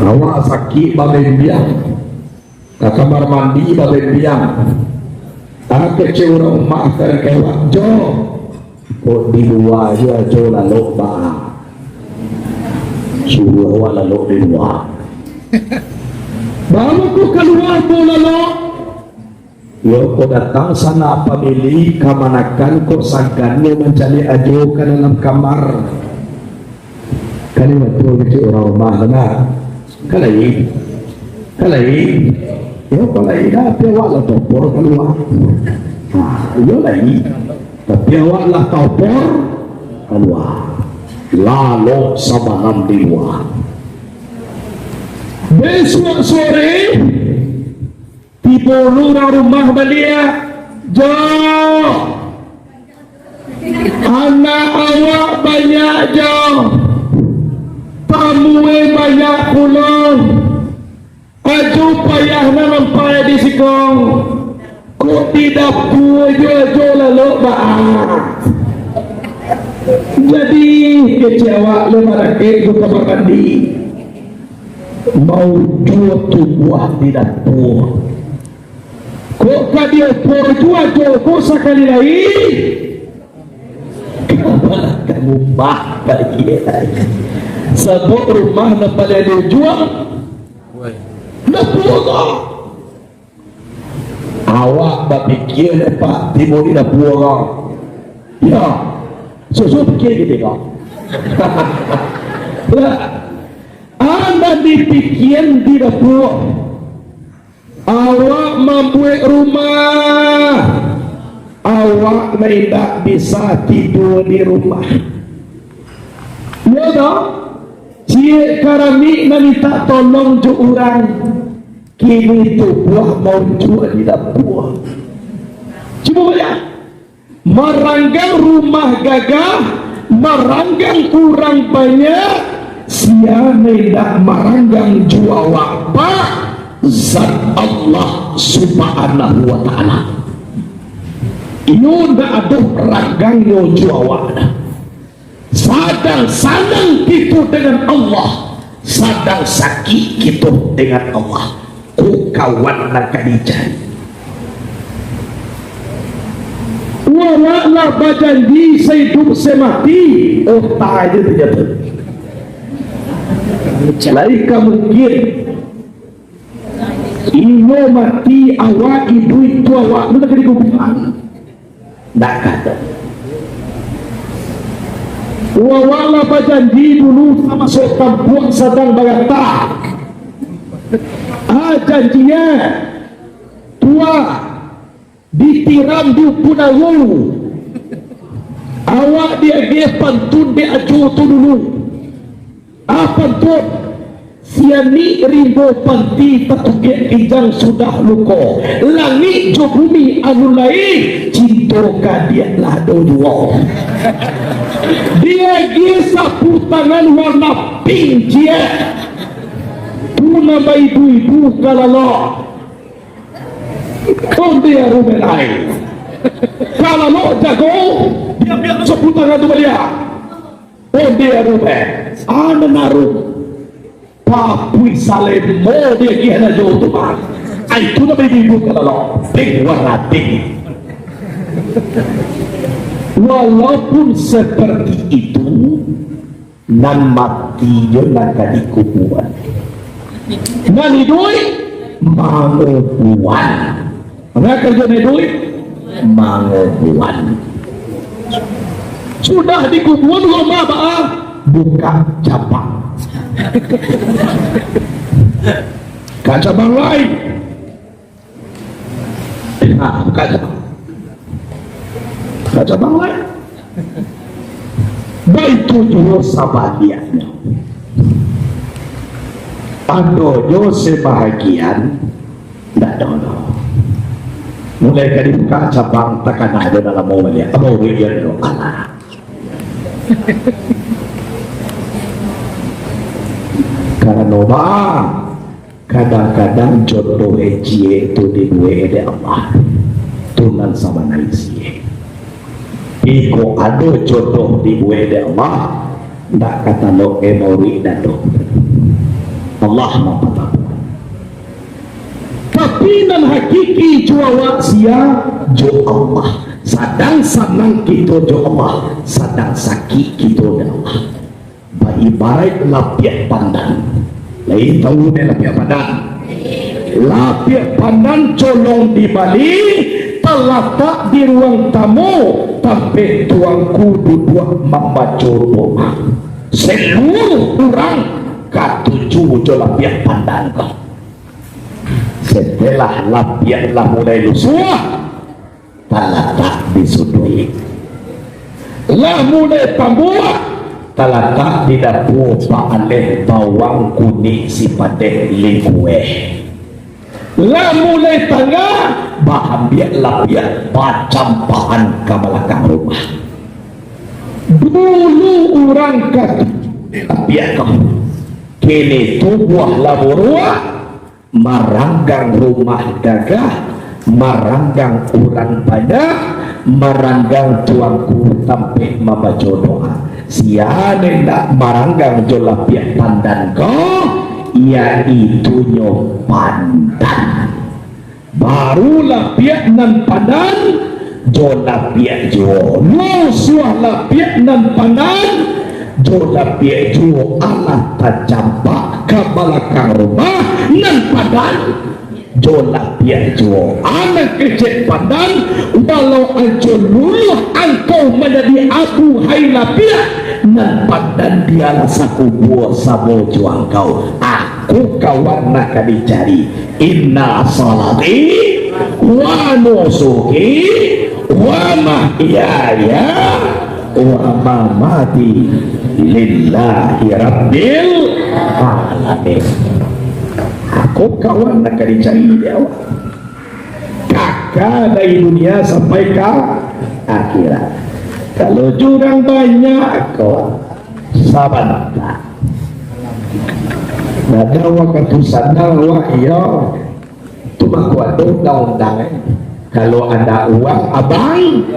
Awak sakik babembiang. Ka kamar mandi babembiang. Ah, kecek urang rumah ka dakek awak, "Jo, kok di lua jo, jo lalok ba." Suruah awak lalok di lua. Baa kok kalua ambo lalok? Yo, kok datang sanak pamili kamanakan, kok sagannyo mancaliak ajo ka dalam kamar. Kan iyo batua kecek urang rumah tu nah. Kan lain. Kan lain. Yo, kan lain dah, tapi awak lah topor kalua. Nah, iyo lain. Tapi awak lah topor kalua. Lalok samalam di lua. Bisuak sore, tibo urang rumah baliak, "Jo, anak awak banyak, Jo. Tamu e banyak pulo. Ajo payah nan ampai di siko. Kok di dapua jo ajo lalok baa." Jadi, kecek awak lah marakek jo kamar mandi. Maujua tubuah di dapua. Kok ka diopor tu ajo ko sakali lai? Kabalakang rumah baliak lai. Sabab rumah nan paliang diujua dapua ko. Awak bapikia, Pak, tibo di dapua ko? Yo, susu pikia kito ko. Lah, anda dipikia di dapua. Awak mambuek rumah, awak nan indak bisa tidua di rumah. Iyo toh? Ciek karamik nan mintak tolong jo urang, kini tubuah maujua di dapua. Cubo bayangkan, maranggang rumah gagah, maranggang urang banyak, sia nan indak maranggang jo awak, Pak? Zat Allah Subhanahu wa Ta'ala. Iyo ndak ado ranggangnyo jo awak doh. Sadang sanang kito dengan Allah, sadang sakik kito dengan Allah. Ko kawan nan ka dicari. Awak lah bajanji saiduik samati, oh, taja tu jatuah. Lai ka mungkin inyo mati, awak iduik, tu awak tu nak dikuburan. Ndak ka doh. Awak lah bajanji dulu samaso tampuak sadang barata. Ah, janjian. Tuah ditiram di Upun Awu. Awak diagiah pantun dek Ajo tu dulu. Apo tu? Sianik rimbo panti, tatugek kijang sudah luko. Langik jo bumi alun lai, cinto ka diak lah do juo. Diagiah sapu tangan warna pink ciek. Tu nan baibu-ibu ka lalok. Onde rumah lai. Ka lalok jago, diambiak sapu tangan tu baliak. Onde aru, eh, anan aru. Papuih salemo diagiah Ajo tu, Bang. Ai, tu nan ibu-ibu ka lalok. Pink warna pink. Walaupun seperti itu, nan mati jo nan ka dikubuan. Nan iduik mangubuan. Apo karajo nan iduik? Mangubuan. Sudah dikubuan, rumah baa? Buka cabang. Ka cabang lain. Nah, buka cabang. Buka cabang lain. Baitu juo sabaliaknyo. Ado jo sabahagian Ndak ado doh. Mulai ka dibuka cabang, takana jo dalam mau baliak. Abah uwik jo doh. Alah. Karano, bang, kadang-kadang jodoh ciek tu dibuek dek Allah. Tu nan sabananyo ciek. Iko ado jodoh dibuek dek Allah, ndak ka talok emori dado. Allah mampatapuak. Tapi nan hakiki jo awak sia jo Allah. Sadang sanang kito jo Allah, sadang sakik kito jo Allah. Baibaraik lapiak pandan. Lai tahu dek lapiak pandan? Lapiak pandan colong di Bali, talatak di ruang tamu, tampek tuanku duduak mambaco doa. Saluruah urang katuju jo lapiak pandan ko. Satelah lapiak lah mulai lusuah, talatak di suduik. Lah mulai tambuak, talatak di dapua, baaleh bawang, kunik, sipadeh, lingkueh. Lah mulai tangah, baambiak lapiak, bacampakan ka balakang rumah. Dulu urang ka lapiak ko, kini tubuah lah buruak, maranggang rumah gagah, maranggang urang banyak, maranggang tuanku tampek mambaco doa. Sia nan indak maranggang jo lapiak pandan ko, yaitunyo pandan. Baru lapiak nan pandan, jo lapiak juo. Lusuah lapiak nan pandan, jo lapiak juo, alah tacampak ka balakang rumah nan pandan, jo lapiak juo. Anak kecek pandan, walau ancua luluah angkau manjadi abu, hai lapiak nan pandan, dialah sakubua samo jo angkau. Aku kawan nan ka dicari. Inna salati wa nusuki wa mahyaya wa mamati lillahi rabbil alamin. Aku kawan nan ka dicari dek awak. Kaka dari dunia sampai ka akhirat. Kalau jurang banyak ko, sabanta. Ndak ado wakatu sadang awak, iyo. Tu mako ado undang-undang, eh. Kalau ada uang, abang.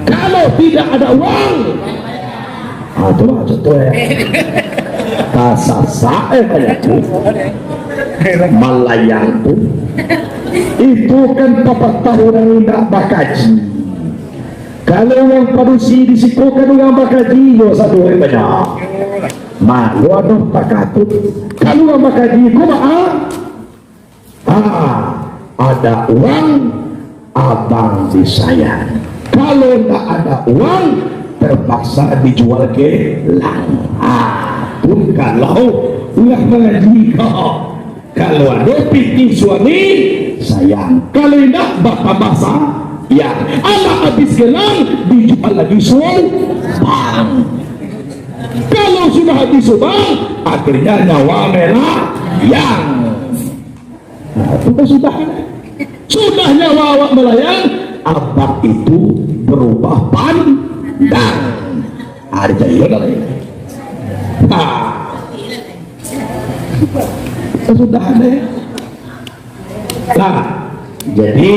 Kalau tidak ada uang, Ah, tu lah contoh, eh. Tasasak, eh, banyak tu. Malayang tu. Itu kan papatah urang indak bakaji. Kalau urang padusi di siko kan urang bakaji, yo sado, eh, banyak. Malu ado takah tu. Kalau urang bakaji ko, maaf. Ah, ada uang, abang disayang. Kalau ndak ada uang, terpaksa dijual gelang. Ah, pun kalau ulah mangaji ko. Kalau ado pitih suami, sayang. Kalau indak, batambah sayang. Alah abih gelang, dijual lagi subang. Kalau sudah habis subang, akhirnya nyawa melayang. Nah, itu kan sudah. Sudah nyawa awak melayang, abang itu berubah pandang. Ah, dicari lah. Nah. Sudah deh. Nah, jadi,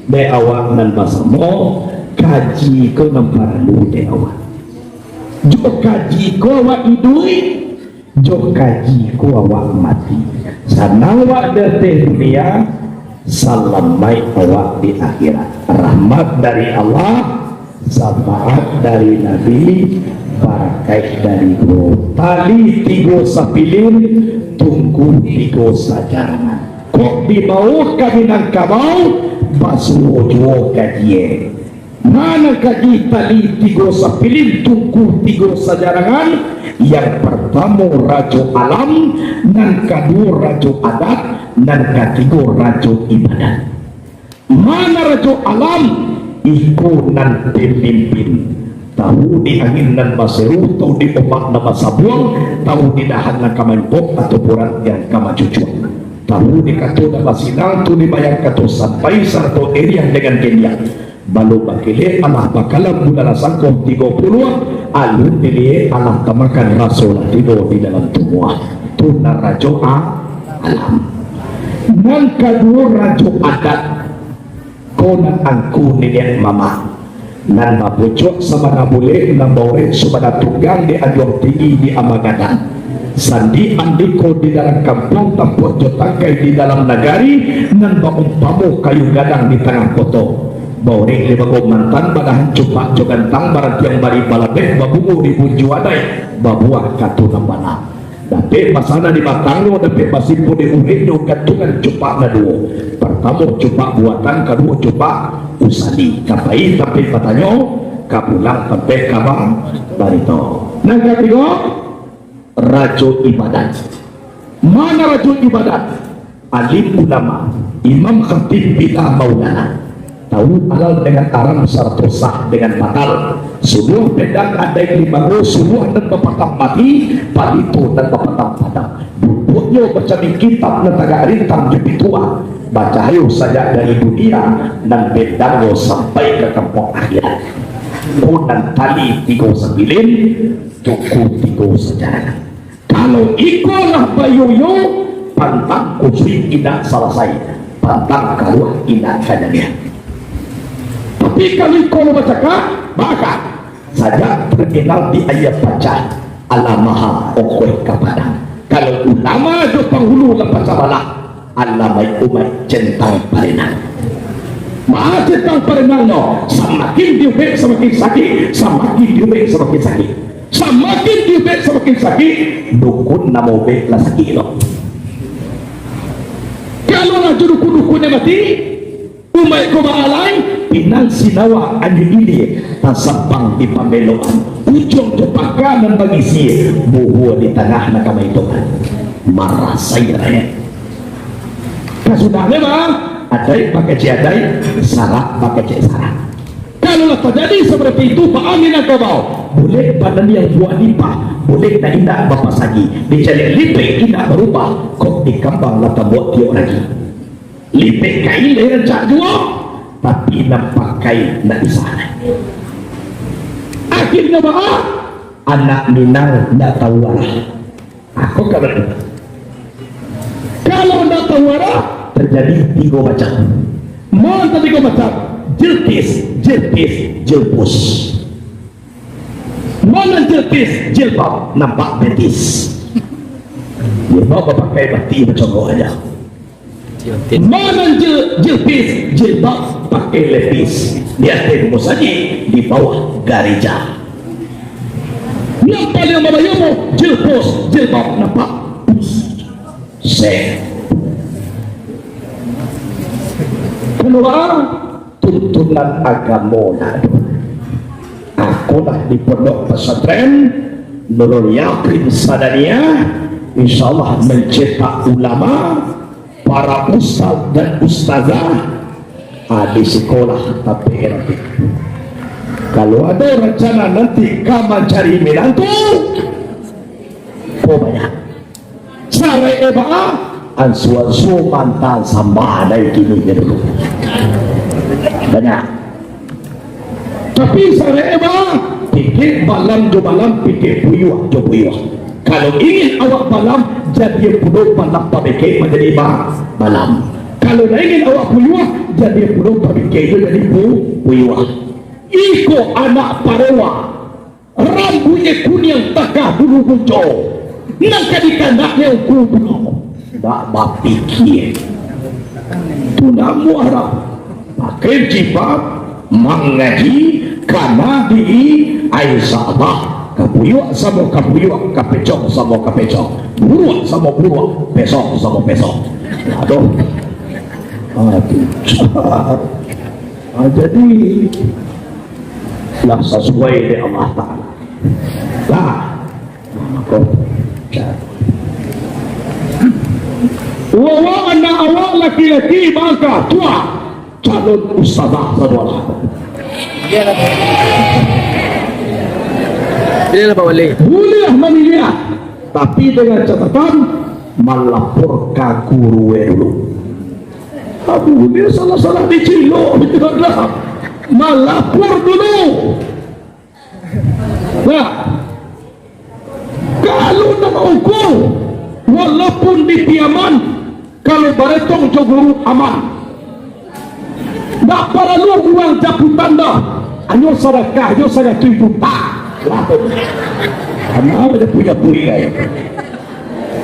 dek awak nan basamo, kaji ko nan paralu dek awak. Jo kaji ko awak iduik, jo kaji ko awak mati. Sanang awak di ateh dunia, salamaik awak di akhirat. Rahmat dari Allah, syafaat dari Nabi, barakaik dari guru. Tali tigo sapilin, tungku tigo sajarangan. Kok dibao ka Minangkabau, basuo juo kajie. Nan kaji tali tigo sapilin, tungku tigo sajarangan. Yang partamo Rajo Alam, nan kaduo Rajo Adat, nan katigo Rajo Ibadat. Mana Rajo Alam? Iko nan pamimpin. Tahu di angin nan baseru, tahu di ombak nan basabuang, tahu di dahan nan ka maimpok, atau puran yang ka macucuak. Tahu di kato nan basinang, tahu di bayang kato sampai, sarato eriang dengan gendiang. Balun bakilek alah bakalam, bulan lah sangko tigo puluah, alun diliek alah tamakan, raso lah tibo di dalam tumuah. Tu nan Rajo A-, Alam. Nan kaduo Rajo Adat, ko nan angku niniak mamak. Nan babocok sabana bulek, nan baurek sabana tunggang, di anjuang tinggi, di ama gadang. Sandi andiko di dalam kampuang, tampuak jo tangkai di dalam nagari, nan baumpamo kayu gadang di tangah koto. Baurek di bago mantan, badahan cupak jo gantang, barantiang bari balabeh, babungo di bunju adai, babuah kato nan bana. Dapek basana di batangnyo, dapek basimpuah di urehnyo, gantuangan cupak nan duo. Partamo cupak buatan, kaduo cupak usali. Ka pai tampek batanyo, ka pulang tampek ka ba-, barito. Nan katigo, Rajo Ibadat. Mana Rajo Ibadat? Alim ulama, imam khatib bila maulana. Tahu halal dengan haram sarato sah dengan batal. Suluah pedang adaik di bago, suluah nan bapatang mati, palito nan bapatang padang. Duduaknyo macam kitab nan tagak rintang jo pituah, bacahayo sajak dari dunia, nan bendangnyo sampai ka kampuang akhirat. Ko nan tali tigo sapilin, tungku tigo sajarangan. Kalau iko lah bayoyo, pantang kusuik indak salasai, pantang karuah indak kajadian. Tapi kalau iko lah bacakak, baka sajak terminal di Aia Pacah, alah maha ongkoih ka Padang. Kalau ulama jo panghulu lah pacah balah, alamaik umaik centang parenang. Maha centang parenangnyo, samakin diubek samakin sakik, samakin diubek samakin sakik. Samakin diubek samakin sakik, dukun nan maubek lah sakik tu. Kalau lah jo dukun-dukun nan mati, umaik ko baalai, pinang sinawa anyo ilia, tasabang di pambeloan, ujuang jo paka nan bagisi, buhua di tangah nan ka maitokan. Marasai rakyat. Kasudahnyo, baa, adaik bakecek adaik, sarak bakecek sarak. Kalau lah tajadi saperti itu, baa Minangkabau? Bulek badan yang buah nipah, bulek nan indak bapasagi, dicaliak lipek indak barubah, kok dikambang lah tambuak tiok lagi. Lipek kain lai rancak juo, tapi nan pakai ndak bisa. Akhirnyo baa? Anak Minang ndak tahu arah. Ako ka bana. Kalau ndak tahu arah, terjadi tigo macam. Mantap tigo macam. Jelpis, jelpis, jelpus. Mananjil tis, jilbab nampak betis. Jilbab bapakai batis bacongok aja. Mananjil, jilpis, jilbab pakai lepis. Di ateh musajik, di bawah gareja. Nan paliang babahaya mo, jilpus, jilbab nampak pus. Seh. Kaluar tuntunan agamo lah tu. Aku lah di Pondok Pesantren Nurul Yakin Sadaniyah, insyaallah mencetak ulama, para ustaz dan ustazah, ah, di sikolah tapi nanti. Kalau ada rencana nanti ka mancari minantu, ko banyak. Saraik e baa, ansua-ansua mantang sambah dai kini je dulu. Banyak. Tapi saraik e baa, pikek balam jo balam, pikek puyuah jo puyuah. Kalau ingin awak balam, jadi pulo balam pabekek manjadi ba-, balam. Kalau nak ingin awak puyuah, jadi pulo pabekek jo jadi pu-, puyuah. Iko anak parewa. Rambuiknyo kuniang takah bulu bunco, nan ka dikandaknyo ungku bungo. Ndak bapikia. Tu namo Arab. Pakai jilbab, mangaji, kana di Aisyah. Kapuyuak samo kapuyuak, kapecong samo kapecong, buruak samo buruak, pesong samo pesong. Aduh. Aduh. Ah, jadi, lah sasuai dek Allah Ta'ala. Lah. Mako, wawa anak awak laki-laki mangka tuah calon ustazah sadolah. Pilihlah Pak Wali. Buliah mamiliah, tapi dengan catatan malapor ka guru e dulu. Ah, buliah salah-salah dicilok, betul dah. Malapor dulu. Nah, kalau nan ungku, walaupun di Piaman, kalau baretong jo guru aman. Ndak paralu uang japutan doh, hanyo sadakah jo saratuih juta. Lah tu. Aman aja punyo duit, eh.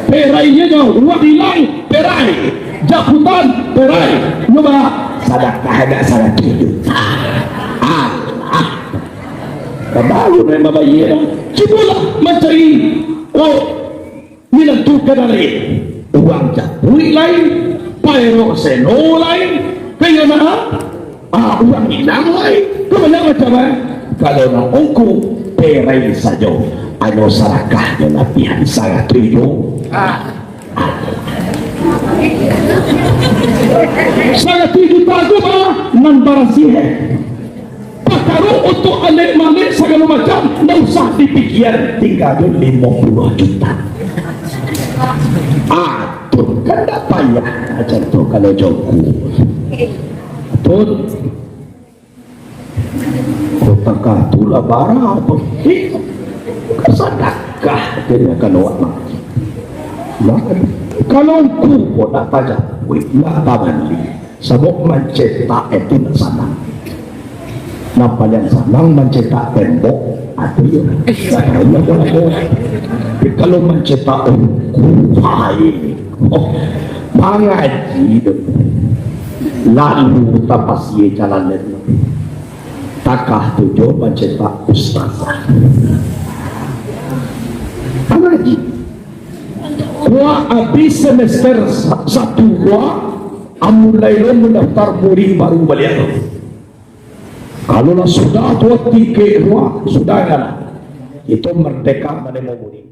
Perai inyo, uang ilang, perai. Japutan, perai. Nyo ba, sadakah agak saratuih juta. Alah. Kabalu nan mambayia. Cubolah mancari, oh, minantu ka dari. Uang japuik lai, paerok seno lai, kayana Ah, urang ilang lai, ka banyak macam, eh. Kalau nan ungku, perai sajo. Ano sarakah jo lapihan saratuih juta. Ah. Saratuih juta tu mah nan barasiah, eh. Pakaro untuak alek-malek sagalo macam, ndak usah dipikia, tingga jo limo puluah juta. Ah, tu kan ndak payah, macam tu kalau jo ungku. Tun, kota katu lah bara, eh, sadakah, akhirnya kalau awak mati. Nah, kalau ungku kok nak tajapuik, nak tabali, sabab mancetak itu nak sanang. Nah, paling sanang mancetak tembok, atu yo. Sakarang lah kau. Tapi kalau mancetak ungku, hai. Oh, mangaji tu. Lalu tapasie jalan itu. Takah tu jo mancetak ustazah. Mangaji. Kuak abih semester sa-, satu kuak, amulai lo mandaftar murid baru baliak tu. Kalau lah sudah tu tiket kuak, sudah kan. Itu merdeka manimo murid.